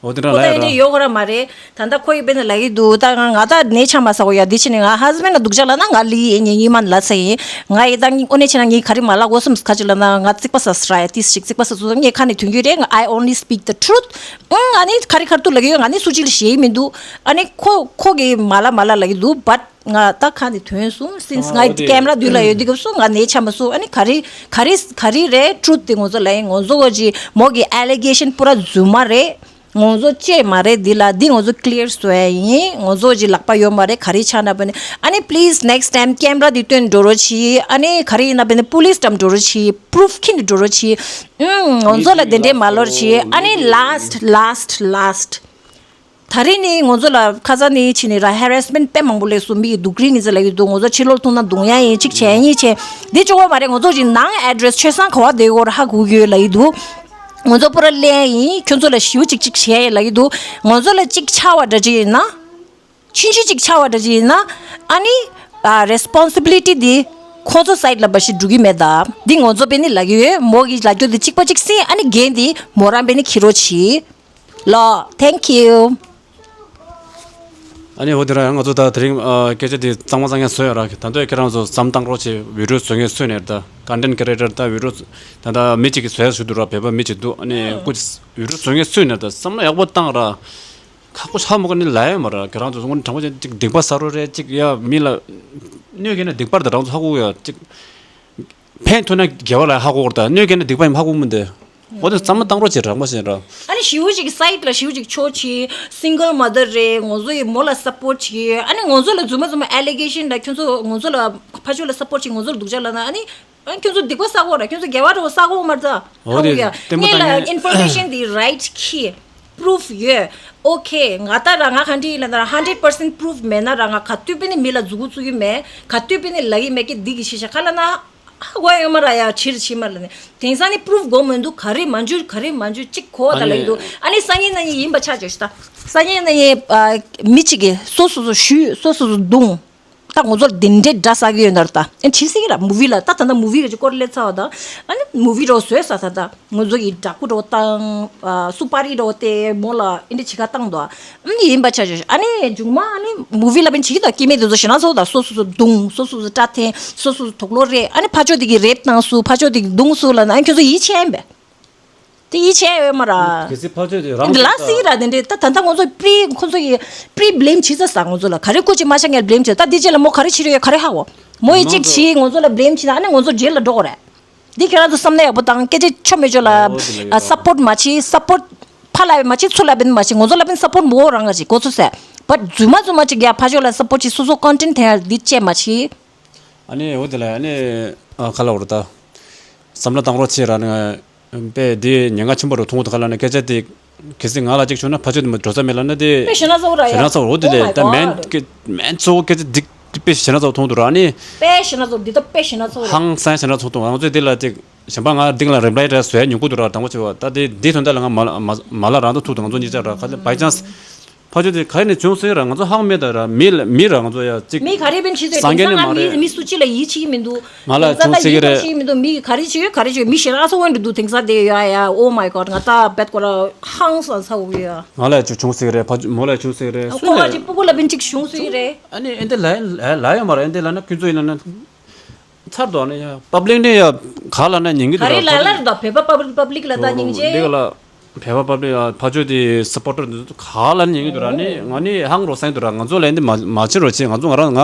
འོ་དེ་འདྲ་ཁོ་ད་ལབ་ཡ་ཨེ་འདྲ་ར། ཡོད་གོ་ར་མ་རེད། ད་ལྟ་ཁོ་ཡི་བས་ན་ལབ་ཀྱི་འདུག་ད་ང་ང་ད་ནས་ཆ་མ་ཟ་གོ་ཡ། འདི་ཕྱི་ནས་ང་ཧ་སི་བེན་ལ་སྡུག་ཅག་ལབ་ན་ང་ལི་ཡིན། ངས་ཉི་མ་ལ་ཚ་ཡིན། ང་ཡི་ད་ངས་དངོས་གནས་བྱས་ན་ངས་ག་རེ་མ་ལབ་གོ་སམ། ག་ཅི་ལབ་ན་ང་རྩིག་པ་ཟ་སྲ་ཡ་ཏིས་ཞིག་རྩིག་པ་ཟ་ཚུལ་ངས་ཁ་ནས་ཐོན་གྱི་རེད། ང་I only speak the truth། ཨང་ཨ་ནི་ག་རེ་ག་རེ་ཐུག་ལབ་ཀྱི་ཡོད། ང་ནི་སུ་གཅིག་ལ་ཞེད་མི་འདུག་ཨ་ནི་ཁོ་ཁོ་གིས་མ་ལབ་མ་ལབ་ལབ་ཀྱི་འདུག་བཊ་ང་ད་ཁ་ནས་ཐོན་སོང་། སིནས་ང་ཨ་འོ་དེ་ཀེམ་ར་མདུན་ལ་ཡོད་དུས་སྐབས་སུ་ང་ནས་ཆ་མ་སོང་། ཨ་ནི་ག་རེ་ག་རེ་ག་རེ་རེད། ཊུ་རུཐ་དེ་ང་ཚོ་ལ་ཡིན། ང་ཚོ་གི་མོ་གི་ཨེ་ལི་གེ་ཤན་པུ་ར་རྫུན་མ་རེད། ང་ཚོ་ཅེས་མ་རེད། འདི་ལ་འདི་ང་ཚོ་ཀི་ལི་ཡར་བཟོ་ཡ་ཡིན། ང་ཚོ་གི་ལག་པ་ཡོད་མ་རེད། ག་རེ་ཆགས་ན་བ་ནི། ཨ་ནི་པི་ལིས་ནེག་སི་ཊེམ་ཀེམ་ར་འདི་སྟོན་འགྲོ་རོགས་བྱེད། ཨ་ནི་ག་རེ་ཡིན་ན་བ་ནི་པུ་ལིས་འགྲམ་འགྲོ་རོགས་བྱེད། པུ་རུབ་ཁྱེར་འགྲོ་རོགས་བྱེད། ཨང་ང་ཚོ་ལ་དེ་འདྲས་མ་ལབ་རོགས་བྱེད། ཨ་ནི་ལཱ་སི་ཊི་ལཱ་སི་ཊི་ལཱ་སི་ཊི། ད་རེས་ནི་ང་ཚོ་ལ་ཁ་སང་ནི་ཕྱིན་ནི་ར་ཧེ་རེ་སི་མེན་ཊི་དཔེ་མང་པོ་སླེབས་སོང་། མི་ཡི་སྡུག་རུས་ངེས་ཟེར་ལབ་ཀྱི་འདུག་ང་ཚོ་ཕྱི་ལོགས་ཐུག་ན་རྡུང་ཡ་ཡིན། གཅིག་བྱས་གཉིས་བྱས། འདི་གཅིག་པོ་མ་རེད། ང་ཚོ་གི་ནང་ཨེ་ཌི་རེ་སི་ཆོས་བཟང་ག་བ་བསྡད་ཡོད་ར་ཧ་གོ་གི་ཡོད་ལབ་ཀྱི་འདུག་ང་ཚོ་པུ་ར་ལེན་ཡིན། ཁྱོད་ཚོ་ལ་ཞེ་པོ་ཅིག་ཅིག་བྱས་ཡ་ལབ་ཀྱི་འདུག་ང་ཚོ་ལ་ཅིག་ཆགས་པ་འདྲ་ཅིག་ཡིན་ན། ཕྱིན་ཆད་ཅིག་ཆགས་པ་འདྲ་ཅིག་ཡིན་ན། ཨ་ནི་ཨ་རེ་སི་པོན་སི་བི་ལི་ཊི་འདི་ཁོང་ཚོ་སའིཌ་ལ་འབའ་ཞིག་འགྲོ་གི་མེད་ད། འདི་ང་ཚོ་དཔེ་ནི་ལབ་ཀྱི་ཡོད། མོ་གི་ལབ་རྒྱུ་འདི་གཅིག་པ་གཅིག་སེ། ཨ་ནི་འགན་འདི་མོ་རང་དཔེ་ནི་འཁྱེར་རོགས་བྱེད། ལོ། Thank you། ཨ་ནི་འོ་དེ་ར་ང་ཚོ་ད་དེ་རིང་ཨ་སྐད་ཆ་དེ་གཙང་མ་གཙང་རྐྱང་བཟོས་ཡོད་ར། ད་དུང་ཁྱེད་རང་ཚོ་བསམ་བཏང་རོགས་བྱེད། བི་ཌི་ཡོ་བཟོ་མཁན་སུ་ཡིན་ནའི་རེད་ད། ཀོན་ཊེན་ཊི་ཀི་རི་ཨེ་ཊར་ད་བི་ཌི་ཡོ་ད་ལྟ་མི་གཅིག་གིས་བཟོས་ཞུ་འདུག་ར། བོད་པ་མི་གཅིག་འདུག་ཨ་ནི་སྐུ་བི་ཌི་ཡོ་བཟོ་མཁན་སུ་ཡིན་ནའི་ད་བསམ་བློ་ཡག་པོ་བཏང་ར། ཁག་པོ་ཧ་མ་གོ་ནི་ལབ་ཡོད་མ་ར། ཁྱེད་རང་ཚོ་དངོས་གནས་དྲང་པོ་བྱས་ཅིག་སྡིག་པ་བསགས་རོགས་རེད། ཅིག་ཡ་མི་ལ་གནོད་སྐྱེལ་ན་སྡིག་པ་རེད་ད། རང་ཚོ་ཧ་གོ་ཡ་ཅིག་ཕན་ཐོགས་ན་དགེ་བ་ལ་ཧ་གོ་བར་ད། གནོད་སྐྱེལ་ན་སྡིག་པ་ཡིན་ཧ་གོ་མི་འདུག་འོ་དེ་བསམ་བློ་བཏང་རོགས་བྱེད། དྲང་པོ་བྱས་ར། ཨ་ནི་ཞེ་པོ་ཅིག་སའིཌ་ལ་ཞེ་པོ་ཅིག་ཆོག་ཅིག་སིང་གལ་མ་དར་རེད། ང་ཚོ་ཡི་མོ་ལ་སབ་པོར་ཊི་བྱེད། ཨ་ནི་ང་ཚོ་ལ་རྫུན་མ་རྫུན་མ་ཨེ་ལི་གེ་ཤན་ལ་ཁྱོད་ཚོ་ང་ཚོ་ལ་ཕར་ཕྱོགས་ལ་སབ་པོར་ཊི་བྱེད། ང་ཚོ་ལ་སྡུག་ཅག་ལབ་ན། ཨ་ནི་ཨ་ཁྱོད་ཚོ་སྡིག་པ་བསགས་གོ་ར། ཁྱོད་ཚོ་དགེ་བ་འགྲོ་བསགས་གོ་མ་རེད་ད། འོ་དེ་ཧ་གོ་ཡ། ལྟད་མོ་ངས་ལ་ལྟ་མཁན་ཨིན་ཕོར་མེ་ཤན་འདི་རའིཊ་ཁྱེར། པུ་རུབ་ཡོད། ཨོ་ཁེ། ང་ད་ར་ང་ག་འདྲ་ཡིན་ལབ་ན་ར་ཧན་ཌེཌ་པར་སེན་ཊི་པུ་རུབ་མེད་ན་ར་ང་ག་དུས་དཔེ་ནི་མི་ལ་མཛུ་གུ་བཙུགས་ཀྱི་མེད། ག་དུས་དཔེ་ནི་ལབ་ཀྱི་མེད་ཀི་འདི་གི་ཤེས་བྱ་ག་ལབ་ན། ཧ་གོ་ཡོད་མ་ར་ཡ། ཕྱིར་ཕྱིན་མ་ལ་ནི་དེང་སང་ནི་པུ་རུབ་དགོས་མི་འདུག་ག་རེ་མ་འཇུ་ག་རེ་མ་འཇུ་གཅིག་གོ་ད་ལ་ཡི་འདུག་ཨ་ནི་སང་ཉིན་གནངས་ཉིན་ཡིན་པ་ཆ་བཞག་ཤི་ད། སང་ཉིན་གནངས་ཉིན་མི་གཅིག་གིས་སོ་སོ་སོ་ཞུས། སོ་སོ་སོ་རྡུང་། ད་ང་ཚོར་དེ་འདྲའི་དགྲ་ཟ་གི་ཡོད་ན་ར། ད་ཨེ་བྱེད་སྲིད་ཀྱི་ར། མུ་བི་ལ་ད་ད་ད་མུ་བི་གི་སྐོར་སླེབས་ཚར་བ་ད། ཨ་ནི་མུ་བི་རོ་བཟོས་ས་ད་ད་ང་ཚོ་ཡི་དྲག་པོ་རོ་བཏང་། ཨ་སུ་པ་རི་རོ་དེ་མོ་ལ་ཨེ་འདྲ་བྱེད་ཁ་བཏང་དོ། ཨ་ནི་ཡིན་པ་ཆ་ཆ་ཨ་ནི་མཇུག་མ་ཨ་ནི་མུ་བི་ལ་བན་བྱེད་ཀྱི་ད་སྐྱེ་དམན་དེ་ཚོ་ཞེ་ན་ཚོ་ད་སོ་སོ་སོ་རྡུང་། སོ་སོ་སོ་སྐྲ་འཐེན། སོ་སོ་སོ་དུག་ལོག་རེད། ཨ་ནི་ཕ་ཕྱོགས་དེ་གི་རེབ་བཏང་སུ། ཕ་ཕྱོགས་དེ་གི་རྡུང་སུ་ལ་ན་ཨ་ཁྱོད་ཚོ་ཡིད་ཆེས་ཨེ་འབད། དེ་ཡིད་ཆེས་ཡོད་མ་ར། གལ་སྲིད་ཕར་ཕྱོགས་དེ་རང་ལ་སྲིད་ར། དེ་འདྲས་ད་ད་ལྟ་ང་ཚོ་པི་རི་ཁོ་ཚོ་ཡི་པི་རི་བྷི་ལེམ་བྱེད་ས་ས། ང་ཚོ་ལ་ག་རེ་ཀོ་ཅི་མ་ཆ་ངས་བི་ལེམ་བྱེད། ད་འདི་རྗེས་ལ་མོ་ག་རེ་བྱེད་རེད་ཡོད་ག་རེ་ཧ་གོ། མོ་ཡི་གཅིག་བྱེད་ང་ཚོ་ལ་བི་ལེམ་བྱེད་ད་ཨ་ནི་ང་ཚོ་ཇེལ་ལ་འགྲོ་གོ་རེད། འདི་ཁྱེད་རང་ཚོ་བསམ་ན་ཡག་པོ་དང་སྐད་ཆ་ཆོ་མེད་ཆོ་ལ་ཨ་སབ་པོར་མ་བྱེད། སབ་པོར་ཕ་ལ་བས་མ་བྱེད། ཚུར་ལ་བས་མ་བྱེད། ང་ཚོ་ལ་བས་སབ་པོར་མོ་རང་ག་བྱེད་གོ་ཚོ་ཟེར། བ་རྫུན་མ་རྫུན་མ་ཅིག་ཡ་ཕ་ཕྱོགས་ལ་སབ་པོར་བྱེད། སོ་སོ་ཀོན་ཊེན་ཊི་དེ་ཡ་འདི་བཅད་མ་བྱེད། ཨ་ནི་འོ་དེ་ལ་ཨ་ནི་ཨ་ཁ་ལ་འོར་ད་བསམ་བློ་བཏང་རོགས་བྱེད་ར་ནི། དཔེ་འདི་ཉེན་ཁ་ཆེན་པོ་རུ་མཐོང་འདུག་ག་ལ་ནི་སྐད་ཆ་དེ་གལ་སྲིད་ང་ལ་གཅིག་བྱུང་ན་ཕ་ཆོས་དེ་མ་འགྲོ་ས་མེད་ལ་ནི་དེ་དཔེ་ཞེ་ན་ཚ་བོ་ར་ཡ། ཞེ་ན་ཚ་བོ་འོ་དེ་Oh ལས my ད་མེན་God། སྐད་མེན་གཙོ་བོ་སྐད་ཆ་འདི་དཔེ་ཞེ་ན་ཚ་བོ་མཐོང་འདུག་ར་ནི། དཔེ་ཞེ་ན་ཚ་བོ་འདི་ད་དཔེ་ཞེ་ན་ཚ་བོ་ར། ཧང་སང་ཞེ་ན་ཚ་བོ་མཐོང་། ང་ཚོས་དེ་ལ་དེ་གཞན་པ་ང་འདི་ལ་རིབ་ལའི་ར་བཟོས་ཉུང་གུ་འདུག་ར། དང་པོ་བྱས་པ་ད་དེ་འདི་དོན་དག་ལ་ང་མ་མ་མ་ལ་རང་དུ་ཐུག་འདུག་ང་ཚོ་གཉིས་ཆ་ར་ག་ཚོད་by chance ཕ་ཆོས་དེ་ག་ནས་བྱུང་སོང་ར། ང་ཚོ་ཧང་མེད་ད་ར། མི་ལ་མི་ར་ང་ཚོ་ཡ་གཅིག་མི་ག་རེ་བན་ཆི་ཚོད་སངས་རྒྱས་དེང་སང་ནས་མ་ང་རེད། མི་མི་སུ་གཅིག་ལ་ཡིད་ཆེས་ཀྱི་མི་འདུག་ང་ལ་དེང་སང་བྱུང་ད་སྲིད་ཀྱི་མི་རེད། ཆེས་མི་འདུག་མི་ག་རེ་བྱེད་ཡོད་ག་རེ་བྱེད་ཡོད། མི་ཞེ་དྲག་སོ་བན་འདུག་དེང་སང་དེ་ཡ་ཡ། Oh my God། ང་ད་བེད་ཀོ་ར་ཧང་སང་ཚ་བོ་ཡ། ང་ལ་ཅིག་བྱུང་སྲིད་ཀྱི་རེད། ཕ་མོ་ལ་བྱུང་སྲིད་ཀྱི་རེད། ཁོ་སུ་ང་ལ་ཅིག་སྤུ་གུ་ལ་བན་ཅིག་བྱུང་སྲིད་ཀྱི་རེད། ཨ་ནི་ཨེ་འདི་ལ་ལ་ཡོད་མ་རེད། ཨེ་འདི་ལ་ན་ཁྱོད་ཚོ་ཡིན་ན་ན། ཚར་དོ་ནི་ཡ་པབ་ལིག་ནི་ཡ་ག་ལ་ན་ཉན་གི་ག་རེ་འདུག་ལ་ལ་རེད་ད། བོད་པ་པབ་པབ་ལིག་ལ་ད་སྙིང་རྗེ། འདི་ག་ལ་བོད་པ་པབ་ལིག་ཡ་ཕ་ཆོས་དེ་སི་པོར་ཊར་འདི་ཚོ་ག་ལ་ཉན་གི་འདུག་ར་ནི། ང་ནི་ཧང་རོ་སེང་འདུག་ར། ང་ཚོ་ལ་འདི་མ་མ་བྱེད་རོགས་བྱེད། ང་ཚོ་ང་རང་ང་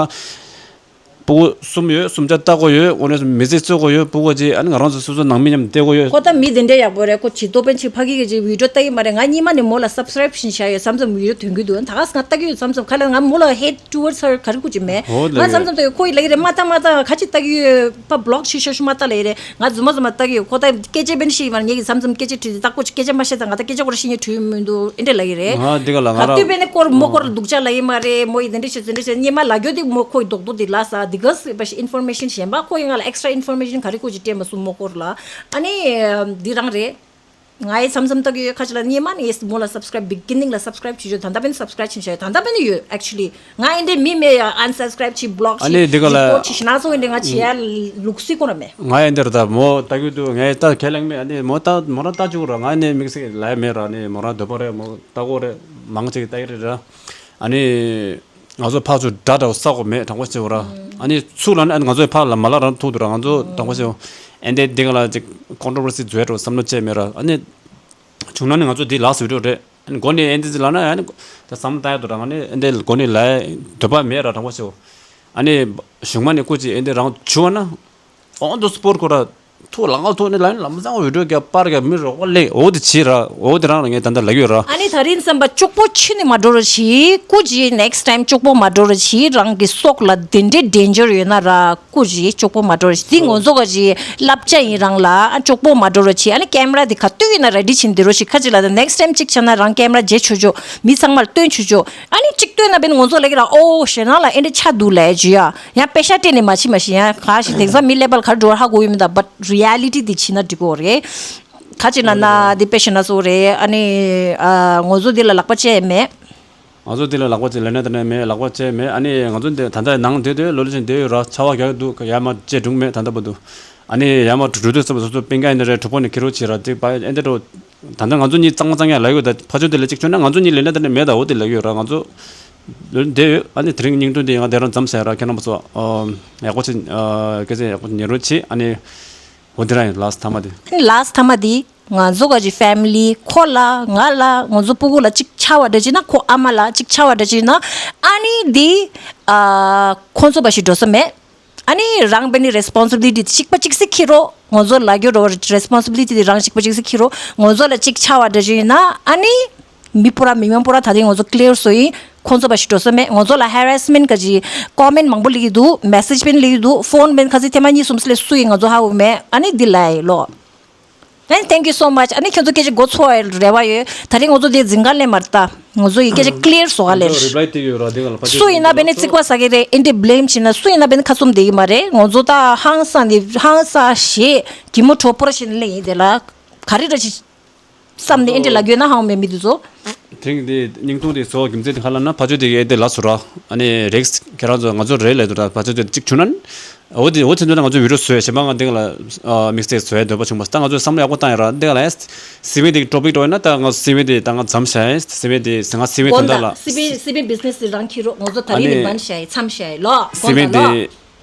སྤུ་གུ་གསུམ་ཡོད། གསུམ་ཆ་ལྟ་གོ་ཡོད། འོ་ནས་མི་ཚེ་རྩོད་གོ་ཡོད། སྤུ་གུ་ཅིག་ཨ་ནི་ང་རང་ཚོ་སོ་སོ་ནང་མི་མཉམ་བསྡད་གོ་ཡོད། ཁོ་ད་མི་དེ་འདྲ་ཡག་པོ་རེད། ཁོ་ཇི་ལྟོ་པན་ཆི་ཕ་གི་གི་ཅིག་བི་ཌིའོ་ལྟ་གི་མ་རེད། ང་གཉིས་མ་ནས་མོ་ལ་སབ་སི་ཀ་རབ་བྱིན་བཞག་ཡོད། མཚམས་མཚམས་བི་ཌིའོ་ཐོན་གི་འདུག་ད་ག་ང་ལྟ་གི་ཡོད། མཚམས་མཚམས་ཁ་ལ་ང་མོ་ལ་hate towards her ག་རེ་ཁུ་ཅི་མེད། ཧོ་ལ་ང་ཡོད། མཚམས་མཚམས་ལྟ་གི་ཁོ་ཡི་ལ་གི་རེད། མ་ལྟ་མ་ལྟ་ཁ་ཅིག་ལྟ་གི་ཡོད་པ། བི་ལོག་ཤི་ཤོ་ཤོ་མ་ལྟ་ལ་ཡི་རེད། ང་རྫུན་མ་རྫུན་མ་ལྟ་གི་ཡོད། ཁོ་ད་སྐད་ཆ་བན་ཤི་ཡི་བར་ངེད་ཀྱི་མཚམས་མཚམས་སྐད་ཆ་དྲིས་ཏེ་ལྟ་ཁོ་ཅི་སྐད་ཆ་མ་བཤད་ད་ང་ད་སྐད་ཆ་ཁོ་ར་ཤི་ཉེ་དྲིས་མི་འདུག་ཨེ་འདྲ་ལ་གི་རེད། ང་འདི་ག་ལ་ང་ག་ར་དུས་བན་ནི་ཀོར་མོ་ཀོར་སྡུག་ཅག་ལ་ཡི་མ་རེད། མོ་ཡི་དེ་འདྲ་ཤི་དེ་འདྲ་ཤི་ཉེ་མ་ལ་གྱོད་དེ་མོ་ཁོ་ཡི་རྡོག་རྡོག་དེ་ལ་ས་དེ་ག་སི་བ་ཤི་ཨིན་ཕོར་མེ་ཤན་གཞན་པ་ཁོ་ཡི་ང་ལ་ཨེག་སི་ཊྲ་ཨིན་ཕོར་མེ་ཤན་ག་རེ་ཁུ་ཅི་སྤྲད་མ་སོང་མོ་ཀོར་ལ། ཨ་ནི་འདི་རང་རེད། ང་ཡི་མཚམས་མཚམས་ལྟ་གི་ཡོད། ཁ་ཅིག་ལ་སྙེ་མ་ནི་ཡེས་མོ་ལ་སབ་སི་ཀ་རབ་བི་གི་ནིང་ལ་སབ་སི་ཀ་རབ་བྱེད་ཆོག་ད་ལྟ་བན་སབ་སི་ཀ་རབ་བྱེད་ཆོག་ད་ལྟ་བན་ཡོད། ཨེག་ཆུ་ལི་ང་ཨེ་འདྲའི་མི་མེད་ཡ། ཨན་སབ་སི་ཀ་རབ་བྱེད། བི་ལོག་ཨ་ནི་བྱེད། འདི་ག་ལ་རི་པོར་ཊི་བྱེད་ཤི་ན་སོང་ཨེ་འདྲའི་ང་བྱེད་ཡ་ལུག་སི་ཁོ་ར་མེད། ང་ཨེ་འདྲ་ད་མོ་ལྟ་གི་འདུག་ངས་ད་ཁས་ལེན་མེད། ཨ་ནི་མོ་ད་མོ་རང་ལྟ་བཅུག་ར། ང་ཨེ་ནས་དམིགས་བསལ་ལ་ཡ་མེད་ར། ཨ་ནི་མོ་རང་འདོད་པ་རེད། མོ་ལྟ་གོ་རེད། མང་ཆེ་གི་ལྟ་གི་རེད་ར། ཨ་ནི། ང་ཚོ་ཕར་ཚུར་དགྲ་འདྲ་བོ་ས་གོ་མེད། དྲང་པོ་བྱས་པ་ར། ཨ་ནི་ཚུར་ལ་ནི་ང་ཚོའི་ཕར་ལ་མ་ལ་རང་ཐུག་འདུག་ར། ང་ཚོ་དྲང་པོ་བྱས་པ་ཨེ་འདྲའི་འདི་ག་ལ་ཅིག་ཀོན་ཊྲོ་བར་སི་བཟོས་འགྲོ་བསམ་བློ་བྱས་མེད་ར། ཨ་ནི་བྱུང་ན་ནི་ང་ཚོ་འདི་ལགས་སུ་འགྲོ་རེད། ཨ་ནི་མགོ་ནས་ཨེ་འདྲ་ཅིག་ལ་ན་ཨ་ནི་ད་བསམ་བློ་བཏང་ཡ་འདུག་ར། ང་ནི་ཨེ་འདྲའི་མགོ་ནས་ལ་འདོད་པ་མེད་ར། དྲང་པོ་བྱས་པ། ཨ་ནི་གཞུག་མ་ནས་སྐུ་མཁྱེན་ཨེ་འདྲའི་རང་བྱུང་བ་ན། ཨོན་དུ་སི་པོར་ཁོ་ར་ཐུག་ལ་ང་ཐུག་ནི་ལ་ནི་ལམ་སང་བི་ཌིའོ་རྒྱབ་པར་རྒྱབ་མི་རོགས་པ་ལེ་འོ་དེ་བྱེད་ར། འོ་དེ་རང་ལ་ངས་ད་ལྟ་ལབ་ཡོད་ར། ཨ་ནི་ད་རིང་བསམ་པ་ཅོག་པོ་ཆུ་ནི་མ་འགྲོ་ར་ཞིག་སྐུ་མཁྱེན་next time ཅོག་པོ་མ་འགྲོ་ར་ཞིག་རང་གི་སྲོག་ལ་དེ་འདྲའི་ཌེན་ཇར་ཡོད་ན་ར་སྐུ་མཁྱེན་ཅོག་པོ་མ་འགྲོ་ར་ཞིག་འདི་ང་ཚོ་ག་ཞིག་བསླབ་བྱ་ཡིན་རང་ལ། ཨ་ཅོག་པོ་མ་འགྲོ་ར་ཞིག་ཨ་ནི་ཀེམ་ར་དེ་ག་དུས་ཡིན་ན་རེ་ཌི་བྱིན་དེ་རོ་ཞིག་ཁ་ཅིག་ལ་ད་next time ཅིག་ཆ་ན་རང་ཀེམ་ར་བརྗེ་ཆོག་ཆོག་མི་ཚང་མར་སྟོན་ཆོག་ཆོག་ཨ་ནི་ཅིག་སྟོན་ན་བན་ང་ཚོ་ལ་གི་ར་ཨོ་ཞེ་ན་ལ་ཨེ་འདྲ་ཆ་འདུག་ལས་ཇུ་ཡ། ཡང་པེ་ཤ་སྤྲད་ནས་མ་ཕྱིན་མ་ཤེས། ཡང་ག་ཞིག་དེང་སང་མི་ཀླད་པ་ལ་ག་རེ་འགྲོ་བ་ཧ་གོ་ཡོད་མི་འདུག but reality དེ་ཕྱིན་ན་འགྲིག་གོ་རེད། ག་ཅིག་ན་ན་དེ་པེ་ཤ་ན་སོ་རེད། ཨ་ནི་ཨ་ང་ཚོ་འདི་ལ་ལག་པ་བཅད་མེད། ང་ཚོ་འདི་ལ་ལག་པ་བཅད་ལས་ན་དེ་ནས་མེད། ལག་པ་བཅད་མེད། ཨ་ནི་ང་ཚོ་འདི་ད་ལྟ་ནང་བསྡད་དུས་ལོ་ལོ་ཆེན་བསྡད་ཡོད་ར། ཆར་པ་རྒྱག་གི་འདུག་ཡར་མར་བཅད་སྒྲུང་མེད་ད་ལྟ་བར་དུ། ཨ་ནི་ཡར་མར་འགྲོ་དུས་ཙམ་པ་སོ་སོ་སྤུན་ཀ་ཡིན་ན་རེད། གྲོགས་པོ་ནི་ཁེར་རོ་བྱེད་ར། དེ་པ་ཨེ་འདྲ་འགྲོ། ད་ལྟ་ང་ཚོ་གཉིས་གཙང་མ་གཙང་ཡ་ལབ་ཡོད། ད་ཕ་ཆོས་དེ་ལ་གཅིག་བྱུང་ན་ང་ཚོ་གཉིས་ལས་ན་དེ་ནས་མེད་ད། འོ་དེ་ལབ་ཡོད་ར། ང་ཚོ་ལོ་བསྡད་ཡོད། ཨ་ནི་དེ་རིང་སྙིང་དོན་དེ་ཡང་དེ་རང་མཚམས་བཞག་ར། ཁྱེད་རྣམ་པ་ཚོ་ཨ་ཡག་པོ་བྱེད། ཨ་སྐད་ཆ་ཡག་པོ་ཉན་རོགས་བྱེད། ཨ་ནི་འོ་དེ་རང་ཡིན། ལཱསི་ཊི་མཐའ་མ་དེ། ཨ་ནི་ལཱསི་ཊི་མཐའ་མ་དེ་ང་ཚོ་ག་ཅིག་ཕེ་མི་ལི་ཁོ་ལ་ང་ལ་ང་ཚོ་སྤུ་གུ་ལ་གཅིག་ཆགས་པ་འདྲ་བྱེད་ན། ཁོ་ཨ་མ་ལ་གཅིག་ཆགས་པ་འདྲ་བྱེད་ན་ཨ་ནི་དེ་ཨ་ཁོ་ཚོ་བ་ཞིག་འགྲོ་ས་མེད། ཨ་ནི་རང་བས་ནི་རེ་སི་པོན་སི་བི་ལི་ཊི་དེ་གཅིག་པ་གཅིག་སེ་འཁྱེར་རོགས། ང་ཚོ་ལ་རྒྱུ་རོ་རེ་སི་པོན་སི་བི་ལི་ཊི་དེ་རང་གཅིག་པ་གཅིག་སེ་འཁྱེར་རོགས། ང་ཚོ་ལ་གཅིག་ཆགས་པ་འདྲ་ཞིག་ཡིན་ན་ཨ་ནི་མི་པོ་ར་མི་མང་པོ་ར་ད་དེ་ང་ཚོ་ཀི་ལི་ཡར་བཟོ་ཡིན། ཁོང་ཚོ་བ་ཞིག་འགྲོ་ས་མེད། ང་ཚོ་ལ་ཧེ་རེ་སི་མེན་ཊི་ག་ཅིག་ཀོ་མེན་ཊི་མང་པོ་སླེབས་ཀྱི་འདུག་མེ་སེ་ཇི་བས་སླེབས་ཀྱི་འདུག་ཕོན་བས་ཁ་སི་ཐེངས་མ་གཉིས་གསུམ་སླེབས་སུ་ཡིན་ང་ཚོ་ཧ་གོ་མེད། ཨ་ནི་འདི་ལ་ཡི་ལོ། Thank thank you so much. ཨ་ནི་ཁྱོད་ཚོ་སྐད་ཆ་མགོ་ཚོས་པའི་རེ་བ་ཡོད། ད་རིང་ང་ཚོ་དེ་འཛིན་ག་ལེན་མ་རེད་ད། ང་ཚོ་ཡི་སྐད་ཆ་ཀླེར་བཟོ་ག་ལེར། རི་པ་ལའི་དེ་ཡོད་ར་དེ་ག་ལ་ཕ་ཆོས་སུ་ཡིན་ན་བས་ན་རྩིག་པ་ཟ་གི་རེད། ཨེ་འདྲ་བི་ལེམ་བྱེད་ན་སུ་ཡིན་ན་བས་ན་ཁ་བཙུམ་བསྡད་ཀྱི་མ་རེད། ང་ཚོ་ད་ཧང་སང་ནི་ཧང་སང་ཞེས་གད་མོ་བྲོ་པོར་བྱེད་ནི་ལེ་ཡིན་དེ་ལ་ག་རེ་འདྲ་ཞིག་བསམ་ནས་ཨེ་འདྲ་ལབ་ཡོད་ན་ཧང་མེད་མི་དེ་ཚོ། དེང་འདི་སྙིང་ཐུང་དེ་ཚོ་རྒྱུ་མཚན་དེ་ཁ་ལ་ན་ཕ་ཆོས་དེ་གི་ཨེ་དེ་ལ་སུ་ར་ཨ་ནི་རེགས་ཁྱེད་རང་ཚོ་ང་ཚོ་རེད་ལས་དུ་ར་ཕ་ཆོས་དེ་གཅིག་བྱུང་ན་འོ་དེ་འོ་དེ་ཚོ་ན་ང་ཚོ་བི་ཌིའོ་བཟོས་གཞན་པ་ང་དེང་ལ་མིག་སྟེགས་བཟོས་འདོད་པ་བྱུང་བ་ད་ང་ཚོ་བསམ་བློ་ཡག་པོ་བཏང་ཡ་ར་དེ་ག་ལ་ཡ་སི་མི་དེ་གི་ཊོ་པིག་འགྲོ་ཡ་ན་ད་ང་སི་མི་དེ་ད་ང་མཚམས་བཞག་ཡ་སི་མི་དེ་ང་སི་མི་དོན་དག་ལ་སི་མི་སི་མི་བི་ཛི་ནེ་སི་དེ་རང་ཁྱེར་རོགས་ང་ཚོ་ད་རིང་ནས་བན་བཞག་ཡ་མཚམས་བཞག་ཡ་ལོ་སི་མི་དགོངས་དག་ལོ། དེ།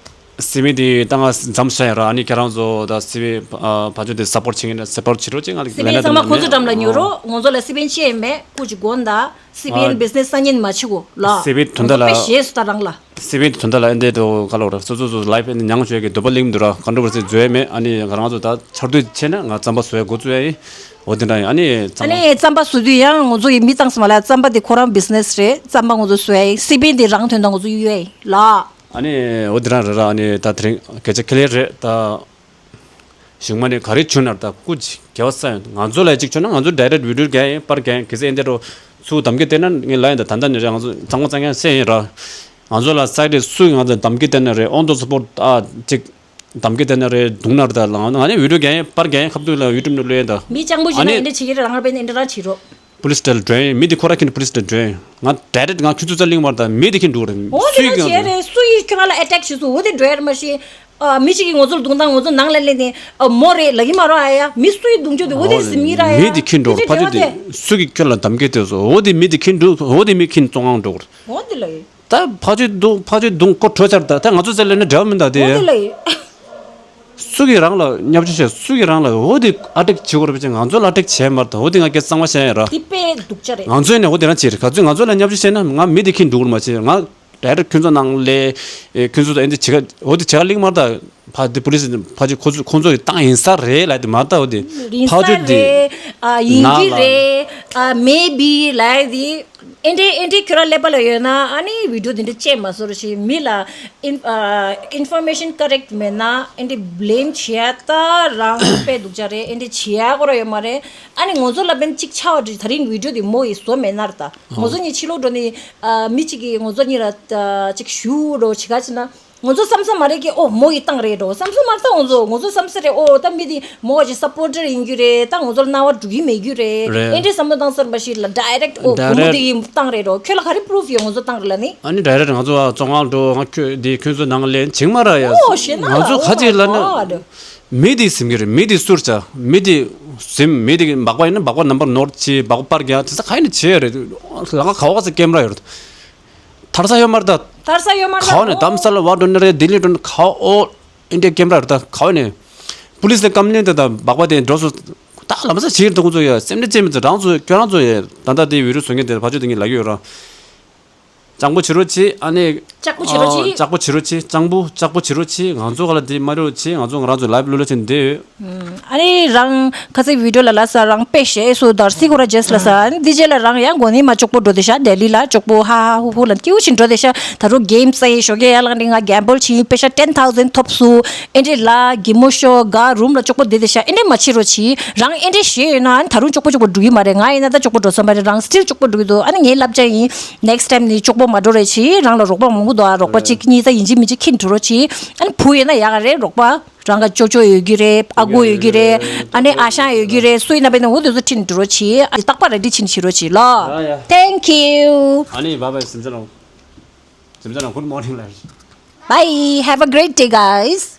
སི་མི་དེ་ད་ང་མཚམས་བཞག་ཡ་ར་ཨ་ནི་ཁྱེད་རང་ཚོ་ད་སི་མི་ཕ་ཆོས་དེ་སབ་པོར་བྱེད་ངེས་ན་སབ་པོར་བྱེད་རོགས་བྱེད་ང་ལ་སི་པན་ཚང་མ་ཁོང་ཚོ་འགྲམ་ལ་ཉོ་རོགས། ང་ཚོ་ལ་སི་པན་ཅི་ཡང་མེད། སྐུ་མཁྱེན་དགོངས་དག་སི་པན་བི་ཛི་ནེ་སི་སང་ཉིན་མ་བྱེད་གོ་ལ། སི་པན་དོན་དག་ལ་དཔེ་ཞེས་སུ་ད་རང་ལ། སི་པན་དོན་དག་ལ་ཨེ་འདྲས་དོ་ག་ལོ་ར་སོ་སོ་སོ་ལའིབ་ཨེ་འདྲས་མྱངས་བྱོས་ཀྱི་འདོད་པ་གླེང་མི་འདུག་ར། ཀོན་ཊོ་བར་སི་བཟོས་མེད། ཨ་ནི་ང་རང་ཚོ་ད་ཆར་དུས་བྱས་ན་ང་རྩམ་པ་བཟོ་ཡ་འགོ་བཙུགས་ཡ་ཡིན། འོ་དེ་འདྲ་ཡིན། ཨ་ནི་ཨ་རྩམ་པ་ནི་རྩམ་པ་བཟོ་དུས་ཡང་ང་ཚོ་ཡི་མི་བཏང་སི་མ་ལ་རྩམ་པ་དེ་ཁོ་རང་བི་ཛི་ནེ་སི་རེད། རྩམ་པ་ང་ཚོ་བཟོ་ཡ་ཡིན། སི་པན་དེ་རང་དོན་དག་ང་ཚོ་གཡུག་ཡ་ཡིན་ལ། ཨ་ནི་འོ་དེ་རང་རེད་ར། ཨ་ནི་ད་དེ་རིང་སྐད་ཆ་ཁེ་ལེ་རེད་ད། གཞུག་མ་ནས་ག་རེ་བྱུང་ན་ད་སྐུ་མཁྱེན་དགེ་བ་ས་ཡོང་། ང་ཚོ་ལ་གཅིག་བྱུང་ན་ང་ཚོ་ཌའི་རེག་ཊི་བི་ཌིའོ་རྒྱག་ཡིན། པར་རྒྱག་ཡིན། གལ་སྲིད་ཨེ་འདྲ་རོ་ཚུར་གཏམ་རྒྱུད་བསྟན་ན་ངས་ལབ་ཡིན། ད་ད་ལྟ་ནས་རེད། ང་ཚོ་གཙང་མ་གཙང་རྐྱང་བཤད་ཡིན་ར། ང་ཚོ་ལ་སའི་ཌི་སུ་ང་ཚོ་གཏམ་རྒྱུད་བསྟན་ན་རེད། ཨོན་དོ་སི་པོཊ་ཨ་གཅིག་གཏམ་རྒྱུད་བསྟན་ན་རེད། རྡུང་ན་རེད། ད་ལ་ང་ནས་བི་ཌིའོ་རྒྱག་ཡིན། པར་རྒྱག་ཡིན། ཁ་ཐུག་ལ་ཡུ་ཊུབ་ལ་བླུག་ཡིན་ད། མི་སྤྱང་པོ་ཞིག་ན་ཨ་ནི་ཨེ་འདྲ་བྱེད་ཀྱི་རེད། རང་རང་པས་ནས་ཨེ་འདྲ་རང་བྱེད་རོགས། པུ་ལིས་དེ་ལ་འགྲོ་ཡིན། མི་དེ་ཁོ་ར་ཁྱེད་པུ་ལིས་དེ་འགྲོ་ཡིན། ང་ཌའི་རེག་ཊི་ང་ཁྱོད་ཚོ་རྩ་གླེང་མ་རེད་ད། མི་དེ་ཁྱེད་འགྲོ་རེད། འོ་དེ་སུ་ཡིན་ན་བྱས་རེད། སུ་ཡིས་ཁྱོད་ང་ལ་ཨེ་ཊེག་བྱེད་སོང་། འོ་དེ་འགྲོ་ཡ་རེད། མ་གཞི་ཨ་མི་གཅིག་གིས་ང་ཚོ་ལ་རྡུང་དང་ང་ཚོ་ནང་ལ་སླེབས་ནས་ཨ་མོ་རེད་ལབ་ཀྱི་མ་རེད། ཨ་ཡ་མི་སུ་ཡིས་རྡུང་རྒྱུ་དེ་འོ་དེ་ཟིན་གྱི་རེད། ཨ་ཡ་མི་དེ་ཁྱེད་འགྲོ་དེ་ཕ་ཆོས་དེ་སུ་གིས་ཁྱོད་ལ་གཏམ་རྒྱུད་བསྟན་སོང་། འོ་དེ་མི་དེ་ཁྱེད་འགྲོ། འོ་དེ་མི་ཁྱེད་བཙོང་ཁང་འགྲོ་དགོས་རེད། འོ་དེ་ལ་ཡིན། ད་ཕ་ཆོས་རྡུང་ཕ་ཆོས་རྡུང་ཁོ་བྲོས་ཚར། ད་ད་ང་ཚོ་ཚེ་ལས་ནི་འབྲེལ་བ་མིན་ད་དེ། འོ་དེ་ལ་ཡིན། སུ་གིས་རང་ལ་བརྙས་བཅོས་བྱས། སུ་གིས་རང་ལ་འོ་དེ་ཨ་ཊེག་བྱེད་དགོས་རེད་པ་ཅིག་ང་ཚོ་ལ་ཨ་ཊེག་བྱས་མ་རེད་ད། འོ་དེ་ང་སྐད་གཙང་མ་བཤད་ཡ་ར། དེ་དཔེ་སྡུག་ཅག་རེད། ང་ཚོས་ནས་འོ་དེ་རང་བྱེད་རེད། ག་ཚོད་ང་ཚོ་ལ་བརྙས་བཅོས་བྱས་ན་ང་མི་དེ་ཁྱེད་འགྲོ་དགོས་མ་བྱེད། ང་ཌའི་རེག་ཊི་ཁྱོད་ཚོ་ནང་ལས་ཁྱོད་ཚོ་ད་ཨེ་འདི་བྱེད་ག་འོ་དེ་བྱེད་ག་གླེང་མ་རེད་ད། ཕ་དེ་པུ་ལིས་ཕ་ཆོས་ཁོ་ཚོ་ཁོང་ཚོ་ཡི་བཏང་ཡིན་ས་རེད་ལབ་དེ་མ་རེད་ད། འོ་དེ་ཡིན་ས་ཕ་ཆོས་དེ་རེད། ཨ་ཡིན་ན་གི་ལ་རེད། ཨ་མེ་བི་ལབ་དེ། ཨེ་འདྲའི་ཨེ་འདྲའི་ཁྱོད་རང་ཀླད་པ་ལ་ཡོད་ན་ཨ་ནི་བི་ཌིའོ་དེ་འདྲ་བཅད་མ་བཟོ་རོགས་ཞེས། མི་ལ་ཨིན་ཨ་ཨིན་ཕོར་མེ་ཤན་ཀ་རེག་མེད་ན་ཨེ་འདྲའི་བི་ལེམ་བྱེད་ཡ་ད་རང་དཔེ་སྡུག་ཅག་རེད། ཨེ་འདྲའི་བྱེད་ཡ་ཁོ་རང་ཡོད་མ་རེད། ཨ་ནི་ང་ཚོ་ལ་བན་གཅིག་ཆགས་པ་འདྲ། ད་རིང་བི་ཌིའོ་དེ་མོ་ཡིས་བཟོ་མེད་ན་ར་ད། ང་ཚོ་གཉིས་ཕྱི་ལོགས་འགྲོ་ནས་ཨ་མི་གཅིག་གིས་ང་ཚོ་གཉིས་ལ་ཨ་གཅིག་ཞུ་རོགས་བྱེད་ག་བྱེད་ན། ང་ཚོ་བསམ་ས་མ་རེད་ཀི། ཨོ་མོ་ཡིས་བཏང་རེད་འགྲོ་བསམ་ས་མ་རེད་ད། ང་ཚོ་ང་ཚོ་བསམ་ས་རེད། ཨོ་ད་མི་དེ་མོ་གི་སབ་པོར་ཊར་ཡིན་རྒྱུ་རེད། ད་ང་ཚོ་ལ་སྣང་བ་འགྲོ་གི་མེད་རྒྱུ་རེད། རེད། ཨེ་འདྲའི་བསམ་བློ་བཏང་ས་རེད། མ་གཞི་ལ་ཌའི་རེག་ཊི་ཨོ་བུ་མོ་དེ་ཡིས་བཏང་རེད་འགྲོ། ཁྱོད་ལ་ག་རེ་པུ་རུབ་ཡོད་ང་ཚོ་བཏང་རེད་ལབ་ནི། ཨ་ནི་ཌའི་རེག་ཊི་ང་ཚོ་བཙོང་ཁང་འགྲོ། ང་ཁྱོད་དེ་ཁྱོད་ཚོ་ནང་ལ་བྱེད་མ་ར་ཡ། ཨོ་ཞེ་ན་ང་ཚོ་ཨོ་ཁ་ཅིག་ལ་ནི་མི་དེ་ཟིན་གི་རེད། མི་དེ་སུར་བྱ། མི་དེ་ཟིན། མི་དེ་སྦག་སྦག་ཡིན་ན་སྦག་སྦག་ནམ་བར་ནོར་བྱེད། སྦག་སྦག་པར་རྒྱག་དེ་ས་ག་ཡིན་ན་བྱེད་རེད། ལ་ང་ག་བ་ག་ས་ཀེམ་ར་ཡོད་རེད། ཐར་ས་ཡོད་མ་རེད་ད། ཐར་ས་ཡོད་མ་རེད་ད། ག་བ་ནས་དྷ་རམ་ས་ལ་བ་འགྲོ་ནི་རེད། ལྡི་ལི་འགྲོ་ནི་ག་བ་ཨོ་ཨིན་ཌི་ཡ་ཀེམ་ར་རེད་ད། ག་བ་ནས་པུ་ལིས་ལ་ཀམ་པི་ལེན་དེ་ད་སྦག་སྦག་དེ་འགྲོ་སོང་ད་ལམ་སང་བྱེད་ཀྱི་འདུག་ཁོང་ཚོ་ཡ་སེམས་ཁྲལ་བྱེད་མི་ཚོ་རང་ཚོ་ཁྱོད་རང་ཚོ་ཡ་ད་ལྟ་དེ་བི་ཌིའོ་བཟོ་མཁན་དེ་ཕ་ཆོས་དེ་ངས་ལབ་ཀྱི་ཡོད་ར། སྤྱང་པོ་བྱེད་རོགས་བྱེད། ཨ་ནི་ལྕགས་པོ་བྱེད་རོགས་བྱེད། ལྕགས་པོ་བྱེད་རོགས་བྱེད། སྤྱང་པོ་ལྕགས་པོ་བྱེད་རོགས་བྱེད། ང་ཚོ་ག་ལ་དེ་མ་རེད་བྱེད། ང་ཚོ་ང་རང་ཚོ་ལའིབ་ལོ་ལོ་ཆེན་བསྡད་ཡོད། ཨ་ནི་རང་ཁ་སང་བི་ཌིའོ་ལ་ལ་ས་རང་དཔེ་བཤད་སོ་དར་སི་ཁོ་ར་ཇེས་ལ་ས་ཨ་ནི་འདི་རྗེས་ལ་རང་ཡང་གོ་ནི་མ་ལྕོག་པོ་འགྲོ་དེ་ཤ་ལྡི་ལི་ལ་ལྕོག་པོ་ཧ་ཧ་ཧུ་ཧུ་ལ་ཏིའུ་ཆིན་འགྲོ་དེ་ཤ་ད་རུ་གེམ་རྩེ་ཞོགས་ཀས་ཡར་ལངས་ནས་ང་གེམ་བལ་བྱིན་པེ་ཤ་ཊེན་ཐའུ་ཟེན་ཐོབ་སུ་ཨེ་འདྲེ་ལ་གི་མོ་ཤོ་ག་རུམ་ལ་ལྕོག་པོ་བསྡད་དེ་ཤ་ཨེ་འདྲེ་མ་བྱེད་རོགས་བྱེད། རང་ཨེ་འདྲེ་ཞེས་ཡོད་ན་ཨ་ནི་ད་རུང་ལྕོག་པོ་ལྕོག་པོ་འགྲོ་གི་མ་རེད། ང་ཡིན་ན་ད་ལྕོག་པོ་འགྲོ་བསམ་པ་རེད། རང་སི་ཊིལ་ལྕོག་པོ་འགྲོ་གི་འདུག་ཨ་ནི་ངའི་བསླབ་བྱ་ཡིན། ནེགསི་ཊའིམ་ནི་ལྕོག་པོ་མ་འགྲོ་རོགས་བྱེད། རང་ལ་རོགས་པ་མང་པོ་འདུག་ཨ་རོགས་པ་གཅིག་གཉིས་ད་ཡིན་གཅིག་མིན་གཅིག་ཁྱེར་འགྲོ་རོགས་བྱེད། ཨ་ནི་བུ་ཡོད་ན་ཡག་ག་རེད། རོགས་པ། རང་ག་ཅོ་ཅོ་ཡོད་ཀྱི་རེད། ཨ་གོ་ཡོད་ཀྱི་རེད། ཨ་ནི་ཨ་ཞང་ཡོད་ཀྱི་རེད། སུ་ཡིན་ན་བས་ན་འོ་དེ་ཚོ་ཁྲིད་འགྲོ་རོགས་བྱེད། ཨ་རྟག་པར་རེ་ཌི་ཕྱིན་བྱེད་རོགས་བྱེད་ལོ། ཡ་ཡ། Thank you. ཨ་ནི་བྷའི་བྷའི། སེམས་ཅན་ལ། སེམས་ཅན་ལ་good morning ལ། Bye, have a great day, guys.